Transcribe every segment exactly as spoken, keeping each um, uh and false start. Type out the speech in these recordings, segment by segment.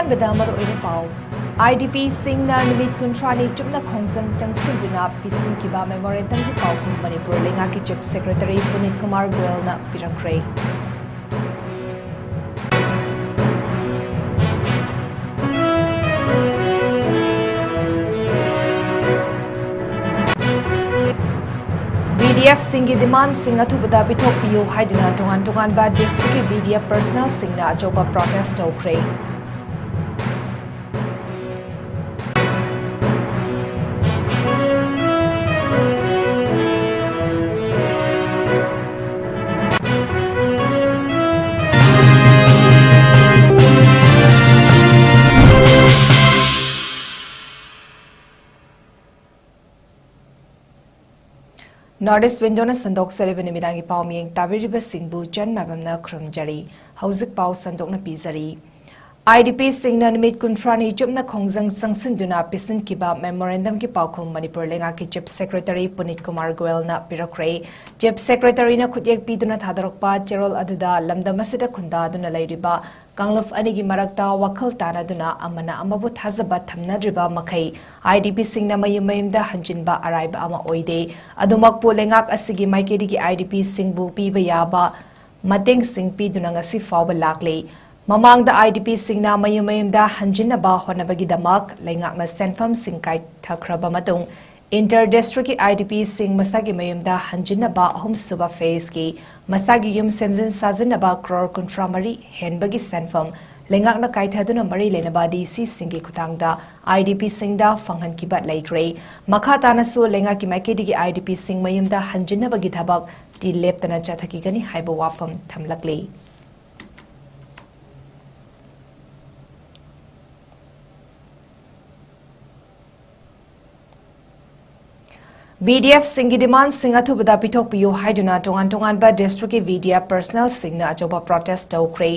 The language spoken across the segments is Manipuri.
ꯑꯍꯥꯟꯕꯗ ꯃꯔꯨꯑꯣꯏꯕ ꯄꯥꯎ꯫ IDPꯁꯤꯡꯅ ꯅꯨꯃꯤꯠ ꯀꯨꯟꯊ꯭ꯔꯥꯅꯤ ꯆꯨꯞꯅ ꯈꯣꯡꯖꯪ ꯆꯪꯁꯤꯟꯗꯨꯅ ꯄꯤꯁꯤꯟꯈꯤꯕ memorandumꯒꯤ ꯄꯥꯎꯈꯨꯝ ꯃꯅꯤꯄꯨꯔ ꯂꯩꯉꯥꯛꯀꯤ Chief Secretary ꯄꯨꯅꯤꯠ ꯀꯨꯃꯥꯔ ꯒꯣꯌꯜꯅ ꯄꯤꯔꯛꯈ꯭ꯔꯦ꯫ VDFꯁꯤꯡꯒꯤ demandꯁꯤꯡ ꯑꯊꯨꯕꯗ ꯄꯤꯊꯣꯛꯄꯤꯌꯨ ꯍꯥꯏꯗꯨꯅ ꯇꯣꯉꯥꯟ ꯇꯣꯉꯥꯟꯕ districtꯀꯤ VDF personnelꯁꯤꯡꯅ ꯑꯆꯧꯕ protest ꯇꯧꯈ꯭ꯔꯦ꯫ North East Windowꯅ ꯁꯟꯗꯣꯛꯆꯔꯤꯕ ꯅꯨꯃꯤꯗꯥꯡꯒꯤ ꯄꯥꯎ ꯃꯤꯌꯦꯡ ꯇꯥꯕꯤꯔꯤꯕꯁꯤꯡꯕꯨ ꯆꯟ ꯃꯥꯏꯕꯝꯅ ꯈꯨꯔꯨꯝꯖꯔꯤ꯫ ꯍꯧꯖꯤꯛ ꯄꯥꯎ ꯁꯟꯗꯣꯛꯅ ꯄꯤꯖꯔꯤ꯫ IDPꯁꯤꯡꯅ ꯅꯨꯃꯤꯠ ꯀꯨꯟꯊ꯭ꯔꯥꯅꯤ ꯆꯨꯞꯅ ꯈꯣꯡꯖꯪ ꯆꯪꯁꯤꯟꯗꯨꯅ ꯄꯤꯁꯤꯟꯈꯤꯕ memorandumꯒꯤ ꯄꯥꯎꯈꯨꯝ ꯃꯅꯤꯄꯨꯔ ꯂꯩꯉꯥꯛꯀꯤ Chief Secretary ꯄꯨꯅꯤꯠ ꯀꯨꯃꯥꯔ ꯒꯣꯌꯜꯅ ꯄꯤꯔꯛꯈ꯭ꯔꯦ꯫ Chief Secretaryꯅ ꯈꯨꯠꯌꯦꯛ ꯄꯤꯗꯨꯅ ꯊꯥꯗꯣꯔꯛꯄ ꯆꯦꯔꯣꯜ ꯑꯗꯨꯗ ꯂꯝꯗꯝ ꯑꯁꯤꯗ ꯈꯨꯟꯗꯥꯗꯨꯅ ꯂꯩꯔꯤꯕ ꯀꯥꯡꯂꯨꯞ ꯑꯅꯤꯒꯤ ꯃꯔꯛꯇ ꯋꯥꯈꯜ ꯇꯥꯅꯗꯨꯅ ꯑꯃꯅ ꯑꯃꯕꯨ ꯊꯥꯖꯕ ꯊꯝꯅꯗ꯭ꯔꯤꯕ ꯃꯈꯩ IDPꯁꯤꯡꯅ ꯃꯌꯨꯝ ꯃꯌꯨꯝꯗ ꯍꯟꯖꯤꯟꯕ ꯑꯔꯥꯏꯕ ꯑꯃ ꯑꯣꯏꯗꯦ꯫ ꯑꯗꯨꯃꯛꯄꯨ ꯂꯩꯉꯥꯛ ꯑꯁꯤꯒꯤ ꯃꯥꯏꯀꯩꯗꯒꯤ IDPꯁꯤꯡꯕꯨ ꯄꯤꯕ ꯌꯥꯕ ꯃꯇꯦꯡꯁꯤꯡ ꯄꯤꯗꯨꯅ ꯉꯁꯤ ꯐꯥꯎꯕ ꯂꯥꯛꯂꯤ꯫ ꯃꯃꯥꯡꯗ IDPꯁꯤꯡꯅ ꯃꯌꯨꯝ ꯃꯌꯨꯝꯗ ꯍꯟꯖꯤꯟꯅꯕ ꯍꯣꯠꯅꯕꯒꯤꯗꯃꯛ ꯂꯩꯉꯥꯛꯅ ꯁꯦꯟꯐꯝꯁꯤꯡ ꯀꯥꯏꯊꯈ꯭ꯔꯕ ꯃꯇꯨꯡ, inter districtꯀꯤ IDPꯁꯤꯡ ꯃꯁꯥꯒꯤ ꯃꯌꯨꯝꯗ ꯍꯟꯖꯤꯟꯅꯕ ꯑꯍꯨꯝꯁꯨꯕ phaseꯀꯤ ꯃꯁꯥꯒꯤ ꯌꯨꯝ ꯁꯦꯝꯖꯤꯟ ꯁꯥꯖꯤꯟꯅꯕ ꯀ꯭ꯔꯣꯔ ꯀꯨꯟꯊ꯭ꯔꯥ ꯃꯔꯤ ꯍꯦꯟꯕꯒꯤ ꯁꯦꯟꯐꯝ ꯂꯩꯉꯥꯛꯅ ꯀꯥꯏꯊꯗꯨꯅ ꯃꯔꯤ ꯂꯩꯅꯕ DCꯁꯤꯡꯒꯤ ꯈꯨꯠꯊꯥꯡꯗ IDPꯁꯤꯡꯗ ꯐꯪꯍꯟꯈꯤꯕ ꯂꯩꯈ꯭ꯔꯦ꯫ ꯃꯈꯥ ꯇꯥꯅꯁꯨ ꯂꯩꯉꯥꯛꯀꯤ ꯃꯥꯏꯀꯩꯗꯒꯤ IDPꯁꯤꯡ ꯃꯌꯨꯝꯗ ꯍꯟꯖꯤꯟꯅꯕꯒꯤ ꯊꯕꯛ ꯇꯤ ꯂꯦꯞꯇꯅ ꯆꯠꯊꯈꯤꯒꯅꯤ ꯍꯥꯏꯕ ꯋꯥꯐꯝ ꯊꯝꯂꯛꯂꯤ꯫ VDFꯁꯤꯡꯒꯤ demandꯁꯤꯡ ꯑꯊꯨꯕꯗ ꯄꯤꯊꯣꯛꯄꯤꯌꯨ ꯍꯥꯏꯗꯨꯅ ꯇꯣꯉꯥꯟ ꯇꯣꯉꯥꯟꯕ districtꯀꯤ VDF personnelꯁꯤꯡꯅ ꯑꯆꯧꯕ protest ꯇꯧꯈ꯭ꯔꯦ꯫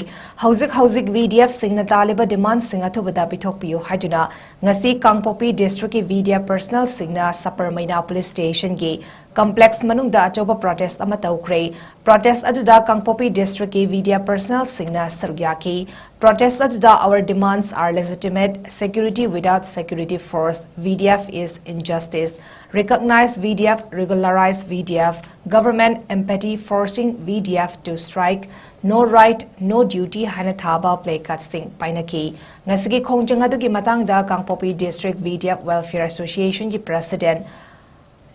ꯍꯧꯖꯤꯛ ꯍꯧꯖꯤꯛ VDFꯁꯤꯡꯅ ꯇꯥꯜꯂꯤꯕ demandꯁꯤꯡ ꯑꯊꯨꯕꯗ ꯄꯤꯊꯣꯛꯄꯤꯌꯨ ꯍꯥꯏꯗꯨꯅ ꯉꯁꯤ ꯀꯥꯡꯄꯣꯛꯄꯤ districtꯀꯤ VDF personnelꯁꯤꯡꯅ ꯁꯄꯔ ꯃꯩꯅꯥ police stationꯒꯤ complex ꯃꯅꯨꯡꯗ ꯑꯆꯧꯕ protest ꯑꯃ ꯇꯧꯈ꯭ꯔꯦ꯫ Protest ꯑꯗꯨꯗ ꯀꯥꯡꯄꯣꯛꯄꯤ districtꯀꯤ V D F personnelꯁꯤꯡꯅ ꯁꯔꯨꯛ ꯌꯥꯈꯤ꯫ Protest ꯑꯗꯨꯗ "Our demands are legitimate, security without security force, V D F is injustice, recognize V D F, regularize V D F, government empathy forcing V D F to strike, no right, no duty" ꯍꯥꯏꯅ ꯊꯥꯕ placardꯁꯤꯡ ꯄꯥꯏꯅꯈꯤ꯫ ꯉꯁꯤꯒꯤ ꯈꯣꯡꯖꯪ ꯑꯗꯨꯒꯤ ꯃꯇꯥꯡꯗ ꯀꯥꯡꯄꯣꯛꯄꯤ District V D F Welfare Associationꯒꯤ President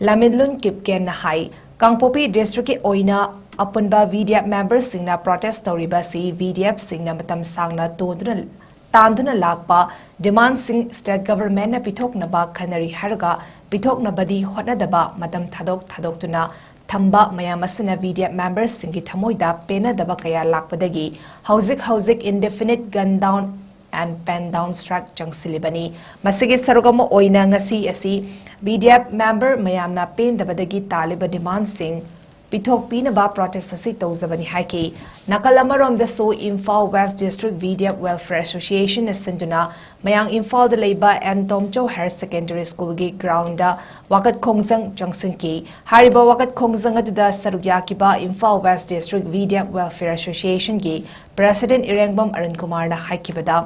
ꯂꯥꯃꯤꯟꯂꯨꯟ ꯀꯤꯞꯒꯦꯟꯅ ꯍꯥꯏ, ꯀꯥꯡꯄꯣꯛꯄꯤ districtꯀꯤ ꯑꯣꯏꯅ ꯑꯄꯨꯟꯕ V D F memberꯁꯤꯡꯅ protest ꯇꯧꯔꯤꯕ ꯑꯁꯤ V D Fꯁꯤꯡꯅ ꯃꯇꯝ ꯁꯥꯡꯅ ꯇꯣꯟꯗꯨꯅ, ꯇꯥꯟꯗꯨꯅ ꯂꯥꯛꯄ demandꯁꯤꯡ state governmentꯅ ꯄꯤꯊꯣꯛꯅꯕ ꯈꯟꯅꯔꯤ ꯍꯥꯏꯔꯒ ꯄꯤꯊꯣꯛꯅꯕꯗꯤ ꯍꯣꯠꯅꯗꯕ, ꯃꯇꯝ ꯊꯥꯗꯣꯛ ꯊꯥꯗꯣꯛꯇꯨꯅ ꯊꯝꯕ ꯃꯌꯥꯝ ꯑꯁꯤꯅ V D F memberꯁꯤꯡꯒꯤ ꯊꯃꯣꯏꯗ ꯄꯦꯟꯅꯗꯕ ꯀꯌꯥ ꯂꯥꯛꯄꯗꯒꯤ ꯍꯧꯖꯤꯛ ꯍꯧꯖꯤꯛ indefinite gun down and pen down strike ꯆꯪꯁꯤꯜꯂꯤꯕꯅꯤ꯫ ꯃꯁꯤꯒꯤ ꯁꯔꯨꯛ ꯑꯃ ꯑꯣꯏꯅ ꯉꯁꯤ ꯑꯁꯤ V D F member ꯃꯌꯥꯝꯅ ꯄꯦꯟꯗꯕꯗꯒꯤ ꯇꯥꯜꯂꯤꯕ demandꯁꯤꯡ ꯄꯤꯊꯣꯛꯄꯤꯅꯕ protest ꯑꯁꯤ ꯇꯧꯖꯕꯅꯤ ꯍꯥꯏꯈꯤ꯫ ꯅꯥꯀꯜ ꯑꯃꯔꯣꯝꯗꯁꯨ Imphal West District V D F Welfare Associationꯅ ꯁꯤꯟꯗꯨꯅ ꯃꯌꯥꯡ ꯏꯝꯐꯥꯜꯗ ꯂꯩꯕ ꯑꯦꯟ ꯇꯣꯝꯆꯧ Higher Secondary Schoolꯒꯤ groundꯗ ꯋꯥꯀꯠ ꯈꯣꯡꯖꯪ ꯆꯪꯁꯤꯟꯈꯤ꯫ ꯍꯥꯏꯔꯤꯕ ꯋꯥꯀꯠ ꯈꯣꯡꯖꯪ ꯑꯗꯨꯗ ꯁꯔꯨꯛ ꯌꯥꯈꯤꯕ Imphal West District V D F Welfare Associationꯒꯤ President ꯏꯔꯦꯡꯕꯝ Arun ꯀꯨꯃꯥꯔꯅ ꯍꯥꯏꯈꯤꯕꯗ,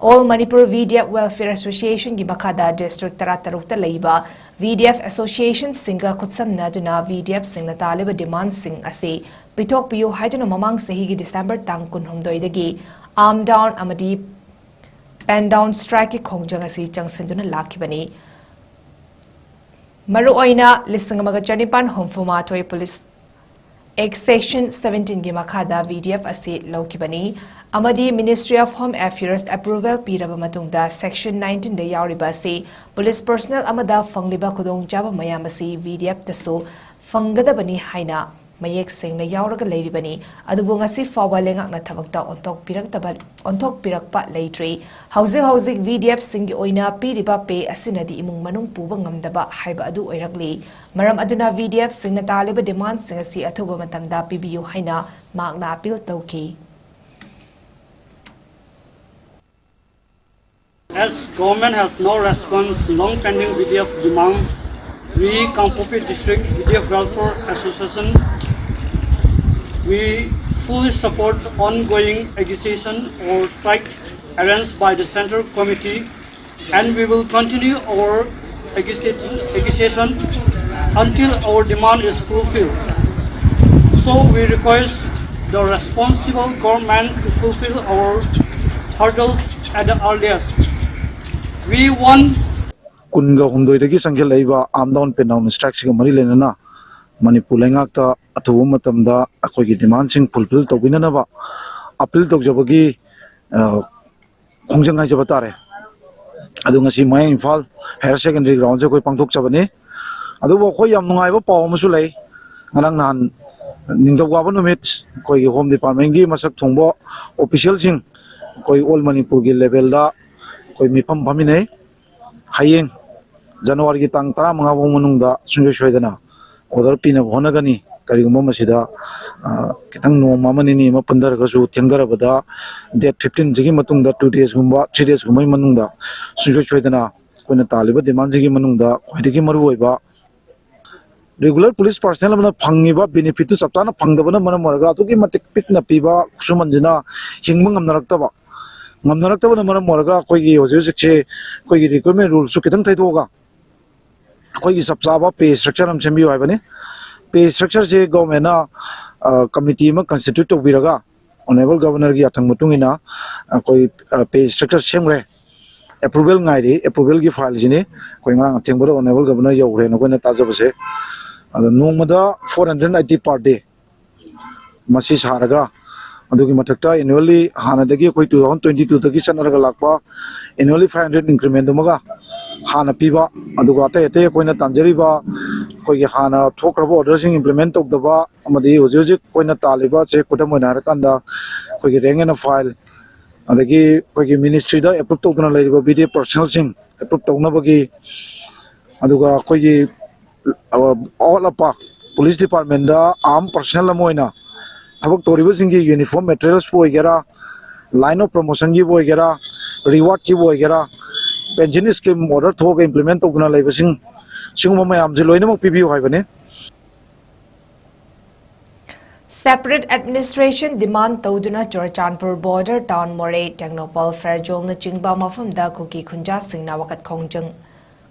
All Manipur V D F Welfare Associationꯒꯤ ꯃꯈꯥꯗ district ꯇꯔꯥꯇꯔꯨꯛꯇ ꯂꯩꯕ V D F associationꯁꯤꯡꯒ ꯈꯨꯠꯁꯝꯅꯗꯨꯅ V D Fꯁꯤꯡꯅ ꯇꯥꯜꯂꯤꯕ demandꯁꯤꯡ ꯑꯁꯤ ꯄꯤꯊꯣꯛꯄꯤꯌꯨ ꯍꯥꯏꯗꯨꯅ ꯃꯃꯥꯡ ꯆꯍꯤꯒꯤ December ꯇꯥꯡ ꯀꯨꯟꯍꯨꯝꯗꯣꯏꯗꯒꯤ arm down ꯑꯃꯗꯤ pen down strikeꯀꯤ ꯈꯣꯡꯖꯪ ꯑꯁꯤ ꯆꯪꯁꯤꯟꯗꯨꯅ ꯂꯥꯛꯈꯤꯕꯅꯤ꯫ ꯃꯔꯨꯑꯣꯏꯅ ꯂꯤꯁꯤꯡ ꯑꯃꯒ ꯆꯅꯤꯄꯥꯟ ꯍꯨꯝꯐꯨ ꯃꯥꯊꯣꯏ Police Act Section seventeenꯒꯤ ꯃꯈꯥꯗ V D F ꯑꯁꯤ ꯂꯧꯈꯤꯕꯅꯤ ꯑꯃꯗꯤ Ministry of Home Affairs approval ꯄꯤꯔꯕ ꯃꯇꯨꯡꯗ Section nineteenꯗ ꯌꯥꯎꯔꯤꯕ ꯑꯁꯤ police personnel ꯑꯃꯗ ꯐꯪꯂꯤꯕ ꯈꯨꯗꯣꯡꯆꯥꯕ ꯃꯌꯥꯝ ꯑꯁꯤ V D Fꯇꯁꯨ ꯐꯪꯒꯗꯕꯅꯤ ꯍꯥꯏꯅ ꯃꯌꯦꯛ ꯁꯦꯡꯅ ꯌꯥꯎꯔꯒ ꯂꯩꯔꯤꯕꯅꯤ꯫ ꯑꯗꯨꯕꯨ ꯉꯁꯤ ꯐꯥꯎꯕ ꯂꯩꯉꯥꯛꯅ ꯊꯕꯛꯇ ꯑꯣꯟꯊꯣꯛꯄꯤꯔꯛꯇꯕ, ꯑꯣꯟꯊꯣꯛꯄꯤꯔꯛꯄ ꯂꯩꯇ꯭ꯔꯤ꯫ ꯍꯧꯖꯤꯛ ꯍꯧꯖꯤꯛ V D Fꯁꯤꯡꯒꯤ ꯑꯣꯏꯅ ꯄꯤꯔꯤꯕ pay ꯑꯁꯤꯅꯗꯤ ꯏꯃꯨꯡ ꯃꯅꯨꯡ ꯄꯨꯕ ꯉꯝꯗꯕ ꯍꯥꯏꯕ ꯑꯗꯨ ꯑꯣꯏꯔꯛꯂꯤ꯫ ꯃꯔꯝ ꯑꯗꯨꯅ V D Fꯁꯤꯡꯅ ꯇꯥꯜꯂꯤꯕ demandꯁꯤꯡ ꯑꯁꯤ ꯑꯊꯨꯕ ꯃꯇꯝꯗ ꯄꯤꯕꯤꯌꯨ ꯍꯥꯏꯅ ꯃꯍꯥꯛꯅ appeal ꯇꯧꯈꯤ꯫ As government has no response, long pending V D F demand We, Kangpokpi District B D F Welfare Association, we fully support ongoing agitation or strike arranged by the Central Committee, and we will continue our agitation, agitation until our demand is fulfilled. So we request the responsible government to fulfill our hurdles at the earliest. We want ꯀꯨꯟꯒ ꯍꯨꯝꯗꯣꯏꯗꯒꯤ ꯆꯪꯁꯤꯜꯂꯛꯏꯕ ꯑꯥꯔꯝ ꯗꯥꯎꯟ ꯄꯦꯟ ꯗꯥꯎꯟ ꯁ꯭ꯇ꯭ꯔꯥꯏꯛꯁꯤꯒ ꯃꯔꯤ ꯂꯩꯅꯅ ꯃꯅꯤꯄꯨꯔ ꯂꯩꯉꯥꯛꯇ ꯑꯊꯨꯕ ꯃꯇꯝꯗ ꯑꯩꯈꯣꯏꯒꯤ ꯗꯤꯃꯥꯟꯁꯤꯡ ꯐꯨꯜꯐꯤꯜ ꯇꯧꯕꯤꯅꯅꯕ ꯑꯄꯤꯜ ꯇꯧꯖꯕꯒꯤ, ꯑ, ꯈꯣꯡꯖꯪ ꯍꯥꯏꯖꯕ ꯇꯥꯔꯦ꯫ ꯑꯗꯨ ꯉꯁꯤ ꯃꯌꯥꯡ ꯏꯝꯐꯥꯜ ꯍꯥꯌꯔ ꯁꯦꯀꯦꯟꯗꯔꯤ ꯒ꯭ꯔꯥꯎꯟꯁꯦ ꯑꯩꯈꯣꯏ ꯄꯥꯡꯊꯣꯛꯆꯕꯅꯤ꯫ ꯑꯗꯨꯕꯨ ꯑꯩꯈꯣꯏ ꯌꯥꯝ ꯅꯨꯡꯉꯥꯏꯕ ꯄꯥꯎ ꯑꯃꯁꯨ ꯂꯩ꯫ ꯉꯔꯥꯡ ꯅꯍꯥꯟ ꯅꯤꯡꯊꯧꯀꯥꯕ ꯅꯨꯃꯤꯠ ꯑꯩꯈꯣꯏꯒꯤ ꯍꯣꯝ ꯗꯤꯄꯥꯔꯠꯃꯦꯟꯒꯤ ꯃꯁꯛ ꯊꯣꯡꯕ ꯑꯣꯐꯤꯁꯤꯌꯦꯜꯁꯤꯡ ꯑꯩꯈꯣꯏ ꯑꯣꯜ ꯃꯅꯤꯄꯨꯔꯒꯤ ꯂꯦꯚꯦꯜꯗ ꯑꯩꯈꯣꯏ ꯃꯤꯐꯝ ꯐꯝꯃꯤꯟꯅꯩ꯫ ꯍꯌꯦꯡ ꯖꯅꯋꯥꯔꯤꯒꯤ ꯇꯥꯡ ꯇꯔꯥꯃꯉꯥ ꯐꯥꯎ ꯃꯅꯨꯡꯗ ꯁꯨꯡꯁꯣꯏ ꯁꯣꯏꯗꯅ ꯑꯣꯔꯗꯔ ꯄꯤꯅꯕ ꯍꯣꯠꯅꯒꯅꯤ꯫ ꯀꯔꯤꯒꯨꯝꯕ ꯃꯁꯤꯗ, ꯑ, ꯈꯤꯇꯪ ꯅꯣꯡꯃ ꯑꯃ ꯅꯤꯅꯤ ꯑꯃ ꯄꯨꯟꯊꯔꯒꯁꯨ, ꯊꯦꯡꯊꯔꯕꯗ ꯗꯦꯠ ꯐꯤꯐꯇꯤꯟꯁꯤꯒꯤ ꯃꯇꯨꯡꯗ, ꯇꯨ ꯗꯦꯖꯀꯨꯝꯕ, ꯊ꯭ꯔꯤ ꯗꯦꯖꯀꯨꯝꯕꯒꯤ ꯃꯅꯨꯡꯗ ꯁꯨꯡꯁꯣꯏ ꯁꯣꯏꯗꯅ ꯑꯩꯈꯣꯏꯅ ꯇꯥꯜꯂꯤꯕ ꯗꯤꯃꯥꯟꯁꯤꯒꯤ ꯃꯅꯨꯡꯗ ꯈ꯭ꯋꯥꯏꯗꯒꯤ ꯃꯔꯨꯑꯣꯏꯕ ꯔꯤꯒꯨꯂꯔ ꯄꯨꯂꯤꯁ ꯄꯥꯔꯁꯅꯦꯜ ꯑꯃꯅ ꯐꯪꯉꯤꯕ ꯕꯦꯅꯤꯐꯤꯠꯇꯨ ꯆꯞ ꯆꯥꯅ ꯐꯪꯗꯕꯅ ꯃꯔꯝ ꯑꯣꯏꯔꯒ ꯑꯗꯨꯛꯀꯤ ꯃꯇꯤꯛ ꯄꯤꯛꯅ ꯄꯤꯕ ꯈꯨꯠꯁꯨꯃꯟꯁꯤꯅ ꯍꯤꯡꯕ ꯉꯝꯅꯔꯛꯇꯕ, ꯉꯝꯅꯔꯛꯇꯕꯅ ꯃꯔꯝ ꯑꯣꯏꯔꯒ ꯑꯩꯈꯣꯏꯒꯤ ꯍꯧꯖꯤꯛ ꯍꯧꯖꯤꯛꯁꯦ ꯑꯩꯈꯣꯏꯒꯤ ꯔꯤꯀ꯭ꯔꯨꯠꯃꯦꯟ ꯔꯨꯜꯁꯨ ꯈꯤꯇꯪ ꯊꯩꯗꯣꯛꯑꯒ ꯑꯩꯈꯣꯏꯒꯤ ꯆꯞ ꯆꯥꯕ ꯄꯦ ꯁ꯭ꯇ꯭ꯔꯛꯆꯔ ꯑꯃ ꯁꯦꯝꯕꯤꯌꯨ ꯍꯥꯏꯕꯅꯤ꯫ ꯄꯦ ꯁ꯭ꯇ꯭ꯔꯛꯆꯔꯁꯦ ꯒꯣꯔꯃꯦꯟꯅ, ꯑ, ꯀꯃꯤꯇꯤ ꯑꯃ ꯀꯟꯁꯇꯤꯇ꯭ꯌꯨꯠ ꯇꯧꯕꯤꯔꯒ ꯑꯣꯅꯔꯦꯕꯜ ꯒꯕꯔꯅꯔꯒꯤ ꯌꯥꯊꯪ ꯃꯇꯨꯡ ꯏꯟꯅ ꯑꯩꯈꯣꯏ, ꯑ, ꯄꯦ ꯁ꯭ꯇ꯭ꯔꯛꯆꯔ ꯁꯦꯝꯈ꯭ꯔꯦ꯫ ꯑꯦꯄ꯭ꯔꯨꯕꯦꯜ ꯉꯥꯏꯔꯤ꯫ ꯑꯦꯄ꯭ꯔꯨꯕꯦꯜꯒꯤ ꯐꯥꯏꯜꯁꯤꯅꯤ ꯑꯩꯈꯣꯏ ꯉꯔꯥꯡ ꯑꯊꯦꯡꯕꯗ ꯑꯣꯅꯔꯦꯕꯜ ꯒꯕꯔꯅꯔ ꯌꯧꯈ꯭ꯔꯦꯅ ꯑꯩꯈꯣꯏꯅ ꯇꯥꯖꯕꯁꯦ꯫ ꯑꯗꯣ ꯅꯣꯡꯃꯗ ꯐꯣꯔ ꯍꯟꯗ꯭ꯔꯦꯠ ꯑꯩꯠꯇꯤ ꯄꯔ ꯗꯦ ꯃꯁꯤ ꯁꯥꯔꯒ, ꯑꯗꯨꯒꯤ ꯃꯊꯛꯇ ꯑꯦꯅꯨꯋꯦꯜꯂꯤ ꯍꯥꯟꯅꯗꯒꯤ ꯑꯩꯈꯣꯏ ꯇꯨ ꯊꯥꯎꯖꯟ ꯇ꯭ꯋꯦꯟꯇꯤ ꯇꯨꯗꯒꯤ ꯆꯠꯅꯔꯒ ꯂꯥꯛꯄ ꯑꯦꯅꯨꯋꯦꯜꯂꯤ ꯐꯥꯏꯚ ꯍꯟꯗ꯭ꯔꯦꯠ ꯏꯟꯀ꯭ꯔꯤꯃꯦꯟꯗꯨꯃꯒ ꯍꯥꯟꯅ ꯄꯤꯕ, ꯑꯗꯨꯒ ꯑꯇꯩ ꯑꯇꯩ ꯑꯩꯈꯣꯏꯅ ꯇꯥꯟꯖꯔꯤꯕ ꯑꯩꯈꯣꯏꯒꯤ ꯍꯥꯟꯅ ꯊꯣꯛꯈ꯭ꯔꯕ ꯑꯣꯔꯗꯔꯁꯤꯡ ꯏꯝꯄ꯭ꯂꯤꯃꯦꯟ ꯇꯧꯗꯕ, ꯑꯃꯗꯤ ꯍꯧꯖꯤꯛ ꯍꯧꯖꯤꯛ ꯑꯩꯈꯣꯏꯅ ꯇꯥꯜꯂꯤꯕꯁꯦ, ꯈꯨꯗꯝ ꯑꯣꯏꯅ ꯍꯥꯏꯔꯀꯥꯟꯗ ꯑꯩꯈꯣꯏꯒꯤ ꯔꯦꯡ ꯑꯦꯟ ꯐꯥꯏꯜ, ꯑꯗꯒꯤ ꯑꯩꯈꯣꯏꯒꯤ ꯃꯤꯅꯤꯁꯇ꯭ꯔꯤꯗ ꯑꯦꯄ꯭ꯔꯨꯞ ꯇꯧꯗꯅ ꯂꯩꯔꯤꯕ ꯕꯤ ꯗꯤ ꯑꯦꯐ ꯄꯔꯁꯅꯦꯜꯁꯤꯡ ꯑꯦꯄ꯭ꯔꯨꯞ ꯇꯧꯅꯕꯒꯤ, ꯑꯗꯨꯒ ꯑꯩꯈꯣꯏꯒꯤ ꯑꯋꯥꯠ ꯑꯄꯥ ꯄꯨꯂꯤꯁ ꯗꯤꯄꯥꯔꯠꯃꯦꯟꯗ ꯑꯥꯔꯝ ꯄꯔꯁꯅꯦꯜ ꯑꯃ ꯑꯣꯏꯅ ꯊꯕꯛ ꯇꯧꯔꯤꯕꯁꯤꯡꯒꯤ ꯌꯨꯅꯤꯐꯣꯔꯝ ꯃꯦꯇꯔꯤꯌꯦꯜꯁꯄꯨ ꯑꯣꯏꯒꯦꯔꯥ, ꯂꯥꯏꯟ ꯑꯣꯐ ꯄ꯭ꯔꯣꯃꯣꯁꯟꯒꯤꯕꯨ ꯑꯣꯏꯒꯦꯔꯥ, ꯔꯤꯋꯥꯔꯗꯀꯤꯕꯨ ꯑꯣꯏꯒꯦꯔꯥ, ꯄꯦꯟꯁꯤꯟ ꯁ꯭ꯀꯤꯝ ꯑꯣꯔꯗꯔ ꯊꯣꯛꯑꯒ ꯏꯝꯄ꯭ꯂꯤꯃꯦꯟ ꯇꯧꯗꯨꯅ ꯂꯩꯕꯁꯤꯡ, ꯁꯤꯒꯨꯝꯕ ꯃꯌꯥꯝꯁꯦ ꯂꯣꯏꯅꯃꯛ ꯄꯤꯕꯤꯌꯨ ꯍꯥꯏꯕꯅꯤ꯫ Separate administration demand ꯇꯧꯗꯨꯅ ꯆꯨꯔꯆꯥꯟꯄꯨꯔ border town ꯃꯣꯔꯦ ꯇꯦꯡꯅꯧꯄꯜ ꯐꯦꯔꯖꯣꯜꯅꯆꯤꯡꯕ ꯃꯐꯝꯗ ꯀꯨꯀꯤ ꯈꯨꯟꯖꯥꯁꯤꯡꯅ ꯋꯥꯀꯠ ꯈꯣꯡꯖꯪ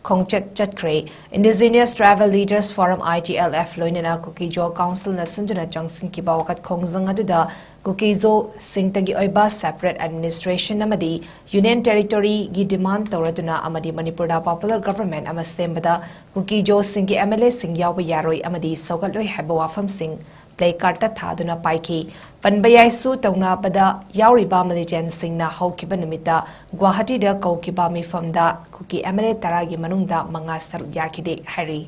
ꯈꯣꯡꯆꯠ ꯆꯠꯈ꯭ꯔꯦ꯫ Indigenous Tribal Leaders Forum, I T L F, ꯂꯣꯏꯅꯅ ꯀꯨꯀꯤ ꯖꯣ ꯀꯥꯎꯟꯁꯤꯜꯅ ꯁꯤꯟꯗꯨꯅ ꯆꯪꯁꯤꯟꯈꯤꯕ ꯋꯥꯀꯠ ꯈꯣꯡꯖꯪ ꯑꯗꯨꯗ ꯀꯨꯀꯤ ꯖꯣꯁꯤꯡꯇꯒꯤ ꯑꯣꯏꯕ separate administration ꯑꯃꯗꯤ Union Territoryꯒꯤ demand ꯇꯧꯔꯗꯨꯅ ꯑꯃꯗꯤ ꯃꯅꯤꯄꯨꯔꯗ popular government ꯑꯃ ꯁꯦꯝꯕꯗ ꯀꯨꯀꯤ ꯖꯣꯁꯤꯡꯒꯤ M L Aꯁꯤꯡ ꯌꯥꯎꯕ ꯌꯥꯔꯣꯏ ꯑꯃꯗꯤ ꯁꯧꯒꯠꯂꯣꯏ ꯍꯥꯏꯕ ꯋꯥꯐꯝꯁꯤꯡ placardꯇ ꯊꯥꯗꯨꯅ ꯄꯥꯏꯈꯤ꯫ ꯄꯟꯕ ꯌꯥꯏꯁꯨ ꯇꯧꯅꯕꯗ ꯌꯥꯎꯔꯤꯕ militantꯁꯤꯡꯅ ꯍꯧꯈꯤꯕ ꯅꯨꯃꯤꯠꯇ ꯒꯨꯋꯥꯍꯥꯇꯤꯗ ꯀꯧꯈꯤꯕ ꯃꯤꯐꯝꯗ ꯀꯨꯀꯤ M L A ꯇꯔꯥꯒꯤ ꯃꯅꯨꯡꯗ ꯃꯉꯥ ꯁꯔꯨꯛ ꯌꯥꯈꯤꯗꯦ ꯍꯥꯏꯔꯤ꯫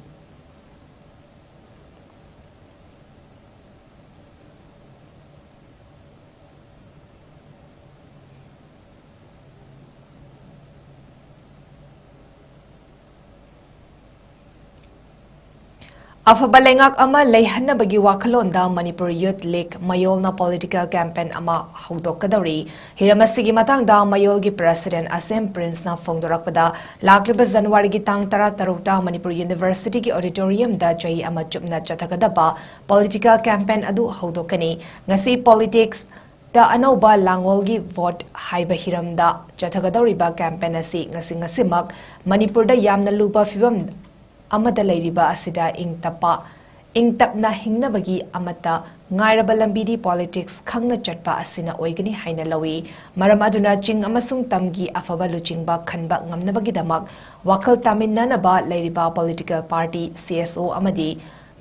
ꯑꯐꯕ ꯂꯩꯉꯥꯛ ꯑꯃ ꯂꯩꯍꯟꯅꯕꯒꯤ ꯋꯥꯈꯜꯂꯣꯟꯗ Manipur Youth League ꯃꯌꯣꯜꯅ political campaign ꯑꯃ ꯍꯧꯗꯣꯛꯀꯗꯧꯔꯤ꯫ ꯍꯤꯔꯝ ꯑꯁꯤꯒꯤ ꯃꯇꯥꯡꯗ ꯃꯌꯣꯜꯒꯤ president ꯑꯁꯦꯝ ꯄ꯭ꯔꯤꯟꯁꯅ ꯐꯣꯡꯗꯣꯔꯛꯄꯗ, ꯂꯥꯛꯂꯤꯕ ꯖꯅꯋꯥꯔꯤꯒꯤ ꯇꯥꯡ ꯇꯔꯥ ꯇꯔꯨꯛꯇ ꯃꯅꯤꯄꯨꯔ Universityꯒꯤ auditoriumꯗ ꯆꯍꯤ ꯑꯃ ꯆꯨꯞꯅ ꯆꯠꯊꯒꯗꯕ political campaign ꯑꯗꯨ ꯍꯧꯗꯣꯛꯀꯅꯤ꯫ ꯉꯁꯤ politics ꯇ ꯑꯅꯧꯕ ꯂꯥꯡꯑꯣꯜꯒꯤ vote ꯍꯥꯏꯕ ꯍꯤꯔꯝꯗ ꯆꯠꯊꯒꯗꯧꯔꯤꯕ campaign ꯑꯁꯤ ꯉꯁꯤ ꯉꯁꯤꯃꯛ ꯃꯅꯤꯄꯨꯔꯗ ꯌꯥꯝꯅ ꯂꯨꯕ ꯐꯤꯕꯝ ꯑꯃꯗ ꯂꯩꯔꯤꯕ ꯑꯁꯤꯗ ꯏꯪ ꯇꯞꯄ, ꯏꯪ ꯇꯞꯅ ꯍꯤꯡꯅꯕꯒꯤ ꯑꯃꯠꯇ ꯉꯥꯏꯔꯕ ꯂꯝꯕꯤꯗꯤ politics ꯈꯪꯅ ꯆꯠꯄ ꯑꯁꯤꯅ ꯑꯣꯏꯒꯅꯤ ꯍꯥꯏꯅ ꯂꯧꯏ꯫ ꯃꯔꯝ ꯑꯗꯨꯅ ꯆꯤꯡ ꯑꯃꯁꯨꯡ ꯇꯝꯒꯤ ꯑꯐꯕ ꯂꯨꯆꯤꯡꯕ ꯈꯟꯕ ꯉꯝꯅꯕꯒꯤꯗꯃꯛ ꯋꯥꯈꯜ ꯇꯥꯃꯤꯟꯅꯅꯕ ꯂꯩꯔꯤꯕ political party, C S O ꯑꯃꯗꯤ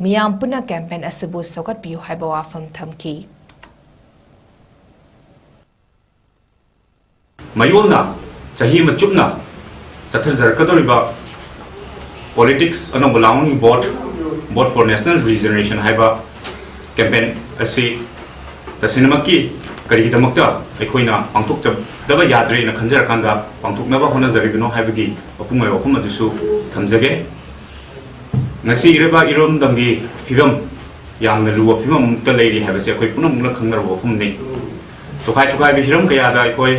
ꯃꯤꯌꯥꯝ ꯄꯨꯟꯅ campaign ꯑꯁꯤꯕꯨ ꯁꯧꯒꯠꯄꯤꯌꯨ ꯍꯥꯏꯕ ꯋꯥꯐꯝ ꯊꯝꯈꯤ꯫ ꯃꯌꯣꯜꯅ ꯆꯍꯤ ꯑꯃ ꯆꯨꯞꯅ ꯆꯠꯊꯖꯔꯛꯀꯗꯧꯔꯤꯕ politics ꯑꯅꯧꯕ ꯂꯥꯡꯑꯣꯜꯒꯤ vote, Vote for National Regeneration ꯍꯥꯏꯕ campaign ꯑꯁꯤ ꯇꯁꯦꯡꯅꯃꯛꯀꯤ ꯀꯔꯤꯒꯤꯗꯃꯛꯇ ꯑꯩꯈꯣꯏꯅ ꯄꯥꯡꯊꯣꯛꯆꯗꯕ ꯌꯥꯗ꯭ꯔꯦꯅ ꯈꯟꯖꯔꯀꯥꯟꯗ ꯄꯥꯡꯊꯣꯛꯅꯕ ꯍꯣꯠꯅꯖꯔꯤꯕꯅꯣ ꯍꯥꯏꯕꯒꯤ ꯃꯄꯨꯡ ꯑꯣꯏꯕ ꯋꯥꯐꯝ ꯑꯗꯨꯁꯨ ꯊꯝꯖꯒꯦ꯫ ꯉꯁꯤ ꯏꯔꯩꯕꯥꯛ ꯏꯔꯝꯗꯝꯒꯤ ꯐꯤꯕꯝ ꯌꯥꯝꯅ ꯂꯨꯕ ꯐꯤꯕꯝ ꯑꯃꯠꯇ ꯂꯩꯔꯤ ꯍꯥꯏꯕꯁꯤ ꯑꯩꯈꯣꯏ ꯄꯨꯝꯅꯃꯛꯅ ꯈꯪꯅꯔꯕ ꯋꯥꯐꯝꯅꯤ꯫ ꯇꯣꯈꯥꯏ ꯇꯣꯈꯥꯏꯕ ꯍꯤꯔꯝ ꯀꯌꯥꯗ ꯑꯩꯈꯣꯏ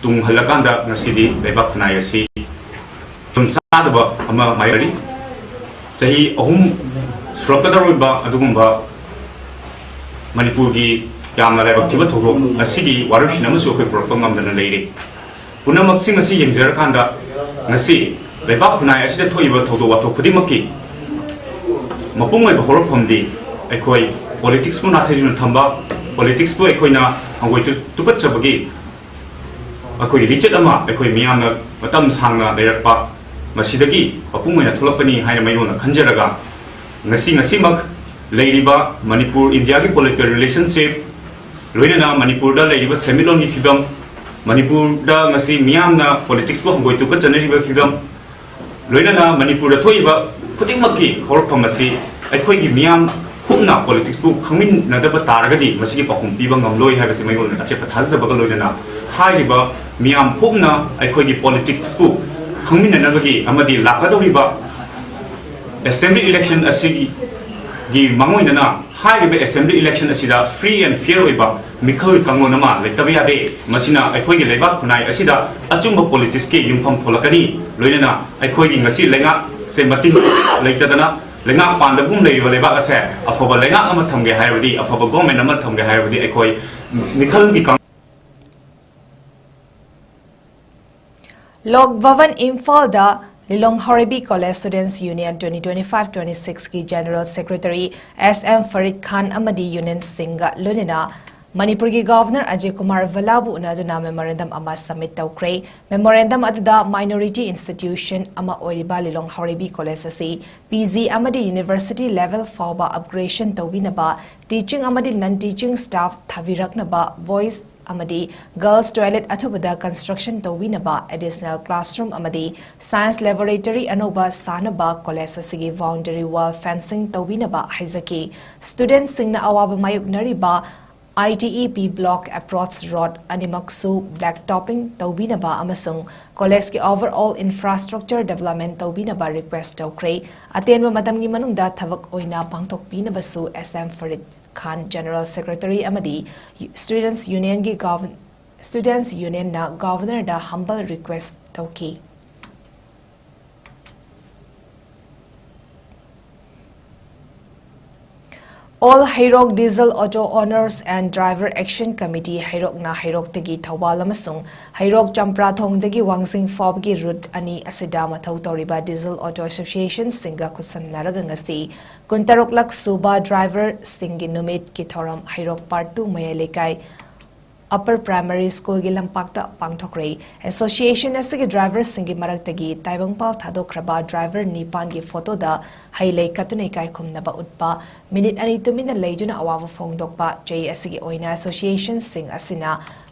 ꯇꯨꯡ ꯍꯜꯂꯀꯥꯟꯗ ꯉꯁꯤꯗꯤ ꯂꯩꯕꯥꯛ ꯈꯨꯟꯅꯥꯏ ꯑꯁꯤ ꯐꯤꯕꯝ ꯆꯥꯗꯕ ꯑꯃ ꯃꯥꯌꯣꯛꯅꯔꯤ꯫ ꯆꯍꯤ ꯑꯍꯨꯝ ꯁꯨꯔꯛꯀꯗꯧꯔꯤꯕ ꯑꯗꯨꯒꯨꯝꯕ ꯃꯅꯤꯄꯨꯔꯒꯤ ꯌꯥꯝꯅ ꯂꯥꯏꯕꯛ ꯊꯤꯕ ꯊꯧꯗꯣꯛ ꯑꯁꯤꯒꯤ ꯋꯥꯔꯣꯏꯁꯤꯟ ꯑꯃꯁꯨ ꯑꯩꯈꯣꯏ ꯄꯨꯔꯛꯄ ꯉꯝꯗꯅ ꯂꯩꯔꯤ꯫ ꯄꯨꯝꯅꯃꯛꯁꯤꯡ ꯑꯁꯤ ꯌꯦꯡꯖꯔꯀꯥꯟꯗ, ꯉꯁꯤ ꯂꯩꯕꯥꯛ ꯈꯨꯟꯅꯥꯏ ꯑꯁꯤꯗ ꯊꯣꯛꯏꯕ ꯊꯧꯗꯣꯛ ꯋꯥꯊꯣꯛ ꯈꯨꯗꯤꯡꯃꯛꯀꯤ ꯃꯄꯨꯡ ꯑꯣꯏꯕ ꯍꯧꯔꯛꯐꯝꯗꯤ ꯑꯩꯈꯣꯏ politicsꯄꯨ ꯅꯥꯊꯩꯗꯨꯅ ꯊꯝꯕ, politicsꯄꯨ ꯑꯩꯈꯣꯏꯅ ꯍꯪꯒꯣꯏ ꯇꯨ-, ꯇꯨꯀꯠꯆꯕꯒꯤ ꯑꯩꯈꯣꯏꯒꯤ ꯂꯤꯆꯠ ꯑꯃ ꯑꯩꯈꯣꯏ ꯃꯤꯌꯥꯝꯅ ꯃꯇꯝ ꯁꯥꯡꯅ ꯂꯩꯔꯛꯄ, ꯃꯁꯤꯗꯒꯤ ꯃꯄꯨꯡ ꯑꯣꯏꯅ ꯊꯣꯛꯂꯛꯄꯅꯤ ꯍꯥꯏꯅ ꯃꯌꯣꯜꯅ ꯈꯟꯖꯔꯒ, ꯉꯁꯤ ꯉꯁꯤꯃꯛ ꯂꯩꯔꯤꯕ ꯃꯅꯤꯄꯨꯔ ꯏꯟꯗꯤꯌꯥꯒꯤ political relationship, ꯂꯣꯏꯅꯅ ꯃꯅꯤꯄꯨꯔꯗ ꯂꯩꯔꯤꯕ ꯁꯦꯟꯃꯤꯠꯂꯣꯟꯒꯤ ꯐꯤꯕꯝ, ꯃꯅꯤꯄꯨꯔꯗ ꯉꯁꯤ ꯃꯤꯌꯥꯝꯅ politicsꯄꯨ ꯍꯪꯒꯣꯏ ꯇꯨꯀꯠꯆꯅꯔꯤꯕ ꯐꯤꯕꯝ, ꯂꯣꯏꯅꯅ ꯃꯅꯤꯄꯨꯔꯗ ꯊꯣꯛꯏꯕ ꯈꯨꯗꯤꯡꯃꯛꯀꯤ ꯍꯧꯔꯛꯐꯝ ꯑꯁꯤ ꯑꯩꯈꯣꯏꯒꯤ ꯃꯤꯌꯥꯝ ꯍꯨꯞꯅ politicsꯄꯨ ꯈꯪꯃꯤꯟꯅꯗꯕ ꯇꯥꯔꯒꯗꯤ ꯃꯁꯤꯒꯤ ꯄꯥꯎꯈꯨꯝ ꯄꯤꯕ ꯉꯝꯂꯣꯏ ꯍꯥꯏꯕꯁꯤ ꯃꯌꯣꯜꯅ ꯑꯆꯦꯠꯄ ꯊꯥꯖꯖꯕꯒ ꯂꯣꯏꯅꯅ, ꯍꯥꯏꯔꯤꯕ ꯃꯤꯌꯥꯝ ꯍꯨꯞꯅ ꯑꯩꯈꯣꯏꯒꯤ politicsꯄꯨ ꯈꯪꯃꯤꯟꯅꯅꯕꯒꯤ ꯑꯃꯗꯤ ꯂꯥꯛꯀꯗꯧꯔꯤꯕ assembly election ꯑꯁꯤꯒꯤ ꯃꯥꯡꯑꯣꯏꯅꯅ ꯍꯥꯏꯔꯤꯕ assembly election ꯑꯁꯤꯗ free and fair ꯑꯣꯏꯕ ꯃꯤꯈꯜ ꯀꯥꯡꯂꯣꯟ ꯑꯃ ꯂꯩꯇꯕ ꯌꯥꯗꯦ꯫ ꯃꯁꯤꯅ ꯑꯩꯈꯣꯏꯒꯤ ꯂꯩꯕꯥꯛ ꯈꯨꯟꯅꯥꯏ ꯑꯁꯤꯗ ꯑꯆꯨꯝꯕ politicsꯀꯤ ꯌꯨꯝꯐꯝ ꯊꯣꯛꯂꯛꯀꯅꯤ꯫ ꯂꯣꯏꯅꯅ ꯑꯩꯈꯣꯏꯒꯤ ꯉꯁꯤ ꯂꯩꯉꯥꯛꯁꯦ ꯃꯇꯤꯛ ꯂꯩꯇꯗꯅ ꯂꯩꯉꯥꯛ ꯄꯥꯟꯗꯒꯨꯝ ꯂꯩꯔꯤꯕ ꯂꯩꯕꯥꯛ ꯑꯁꯦ ꯑꯐꯕ ꯂꯩꯉꯥꯛ ꯑꯃ ꯊꯝꯒꯦ ꯍꯥꯏꯔꯕꯗꯤ, ꯑꯐꯕ government ꯑꯃ ꯊꯝꯒꯦ ꯍꯥꯏꯔꯕꯗꯤ ꯑꯩꯈꯣꯏ ꯃꯤꯈꯜꯒꯤ ꯀꯥꯡ- ꯂꯣꯛ ꯚꯕꯟ, ꯏꯝꯐꯥꯜꯗ ꯂꯤꯂꯣꯡ ꯍꯥꯎꯔꯩꯕꯤ College Students Union twenty twenty-five twenty-sixꯀꯤ General Secretary S M ꯐꯔꯤꯗ ꯈꯥꯟ ꯑꯃꯗꯤ unionꯁꯤꯡꯒ ꯂꯣꯏꯅꯅ ꯃꯅꯤꯄꯨꯔꯒꯤ Governor ꯑꯖꯌ ꯀꯨꯃꯥꯔ ꯚꯜꯂꯥꯕꯨ ꯎꯅꯗꯨꯅ memorandum ꯑꯃ submit ꯇꯧꯈ꯭ꯔꯦ꯫ Memorandum ꯑꯗꯨꯗ minority institution ꯑꯃ ꯑꯣꯏꯔꯤꯕ ꯂꯤꯂꯣꯡ ꯍꯥꯎꯔꯩꯕꯤ College ꯑꯁꯤ P G ꯑꯃꯗꯤ university level ꯐꯥꯎꯕ upgradation ꯇꯧꯕꯤꯅꯕ, teaching ꯑꯃꯗꯤ non teaching staff ꯊꯥꯕꯤꯔꯛꯅꯕ, boys ꯑꯃꯗꯤ girls toilet ꯑꯊꯨꯕꯗ construction ꯇꯧꯕꯤꯅꯕ, additional classroom ꯑꯃꯗꯤ science laboratory ꯑꯅꯧꯕ ꯁꯥꯅꯕ, college ꯑꯁꯤꯒꯤ boundary wall fencing ꯇꯧꯕꯤꯅꯕ ꯍꯥꯏꯖꯈꯤ꯫ Studentꯁꯤꯡꯅ ꯑꯋꯥꯕ ꯃꯥꯌꯣꯛꯅꯔꯤꯕ I T E P block approach road ꯑꯅꯤꯃꯛꯁꯨ black topping ꯇꯧꯕꯤꯅꯕ ꯑꯃꯁꯨꯡ collegeꯀꯤ overall infrastructure development ꯇꯧꯕꯤꯅꯕ request ꯇꯧꯈ꯭ꯔꯦ꯫ ꯑꯇꯦꯟꯕ ꯃꯇꯝꯒꯤ ꯃꯅꯨꯡꯗ ꯊꯕꯛ ꯑꯣꯏꯅ ꯄꯥꯡꯊꯣꯛꯄꯤꯅꯕꯁꯨ S M ꯐꯔꯤꯗ ꯈꯥꯟ, General Secretary ꯑꯃꯗꯤ Students Unionꯒꯤ Gov-, Students Unionꯅ Governorꯗ humble request ꯇꯧꯈꯤ꯫ All Heirok Diesel Auto Owners and Driver Action Committee, ꯍꯩꯔꯣꯛꯅ ꯍꯩꯔꯣꯛꯇꯒꯤ Thoubal ꯑꯃꯁꯨꯡ ꯍꯩꯔꯣꯛ ꯆꯝꯄ꯭ꯔꯥꯊꯣꯡꯗꯒꯤ ꯋꯥꯡꯖꯤꯡ ꯐꯥꯎꯕꯒꯤ ꯔꯨꯠ ꯑꯅꯤ ꯑꯁꯤꯗ ꯃꯊꯧ ꯇꯧꯔꯤꯕ ꯗꯤꯖꯜ ꯑꯣꯇꯣ ꯑꯦꯁꯣꯁꯤꯌꯦꯁꯟꯁꯤꯡꯒ ꯈꯨꯠꯁꯝꯅꯔꯒ ꯉꯁꯤ ꯀꯨꯟꯇꯔꯨꯛꯂꯛ ꯁꯨꯕ ꯗ꯭ꯔꯥꯏꯚꯔꯁꯤꯡꯒꯤ ꯅꯨꯃꯤꯠꯀꯤ ꯊꯧꯔꯝ ꯍꯩꯔꯣꯛ ꯄꯥꯔꯠ ꯇꯨ ꯃꯌꯥꯏ ꯂꯩꯀꯥꯏ ꯑꯄꯔ ꯄ꯭ꯔꯥꯏꯃꯥꯔꯤ ꯁ꯭ꯀꯨꯜꯒꯤ ꯂꯝꯄꯥꯛꯇ ꯄꯥꯡꯊꯣꯛꯈ꯭ꯔꯦ꯫ ꯑꯦꯁꯣꯁꯤꯌꯦꯁꯟ ꯑꯁꯤꯒꯤ ꯗ꯭ꯔꯥꯏꯚꯔꯁꯤꯡꯒꯤ ꯃꯔꯛꯇꯒꯤ ꯇꯥꯏꯕꯪꯄꯥꯜ ꯊꯥꯗꯣꯛꯈ꯭ꯔꯕ ꯗ꯭ꯔꯥꯏꯚꯔ ꯅꯤꯄꯥꯟꯒꯤ ꯐꯣꯇꯣꯗ ꯍꯩ ꯂꯩ ꯀꯠꯇꯨꯅ ꯏꯀꯥꯏ ꯈꯨꯝꯅꯕ ꯎꯠꯄ, ꯃꯤꯅꯤꯠ ꯑꯅꯤ ꯇꯨꯃꯤꯟꯅ ꯂꯩꯗꯨꯅ ꯑꯋꯥꯕ ꯐꯣꯡꯗꯣꯛꯄ, ꯆꯍꯤ ꯑꯁꯤꯒꯤ ꯑꯣꯏꯅ ꯑꯦꯁꯣꯁꯤꯌꯦꯁꯟꯁꯤꯡ ꯑꯁꯤꯅ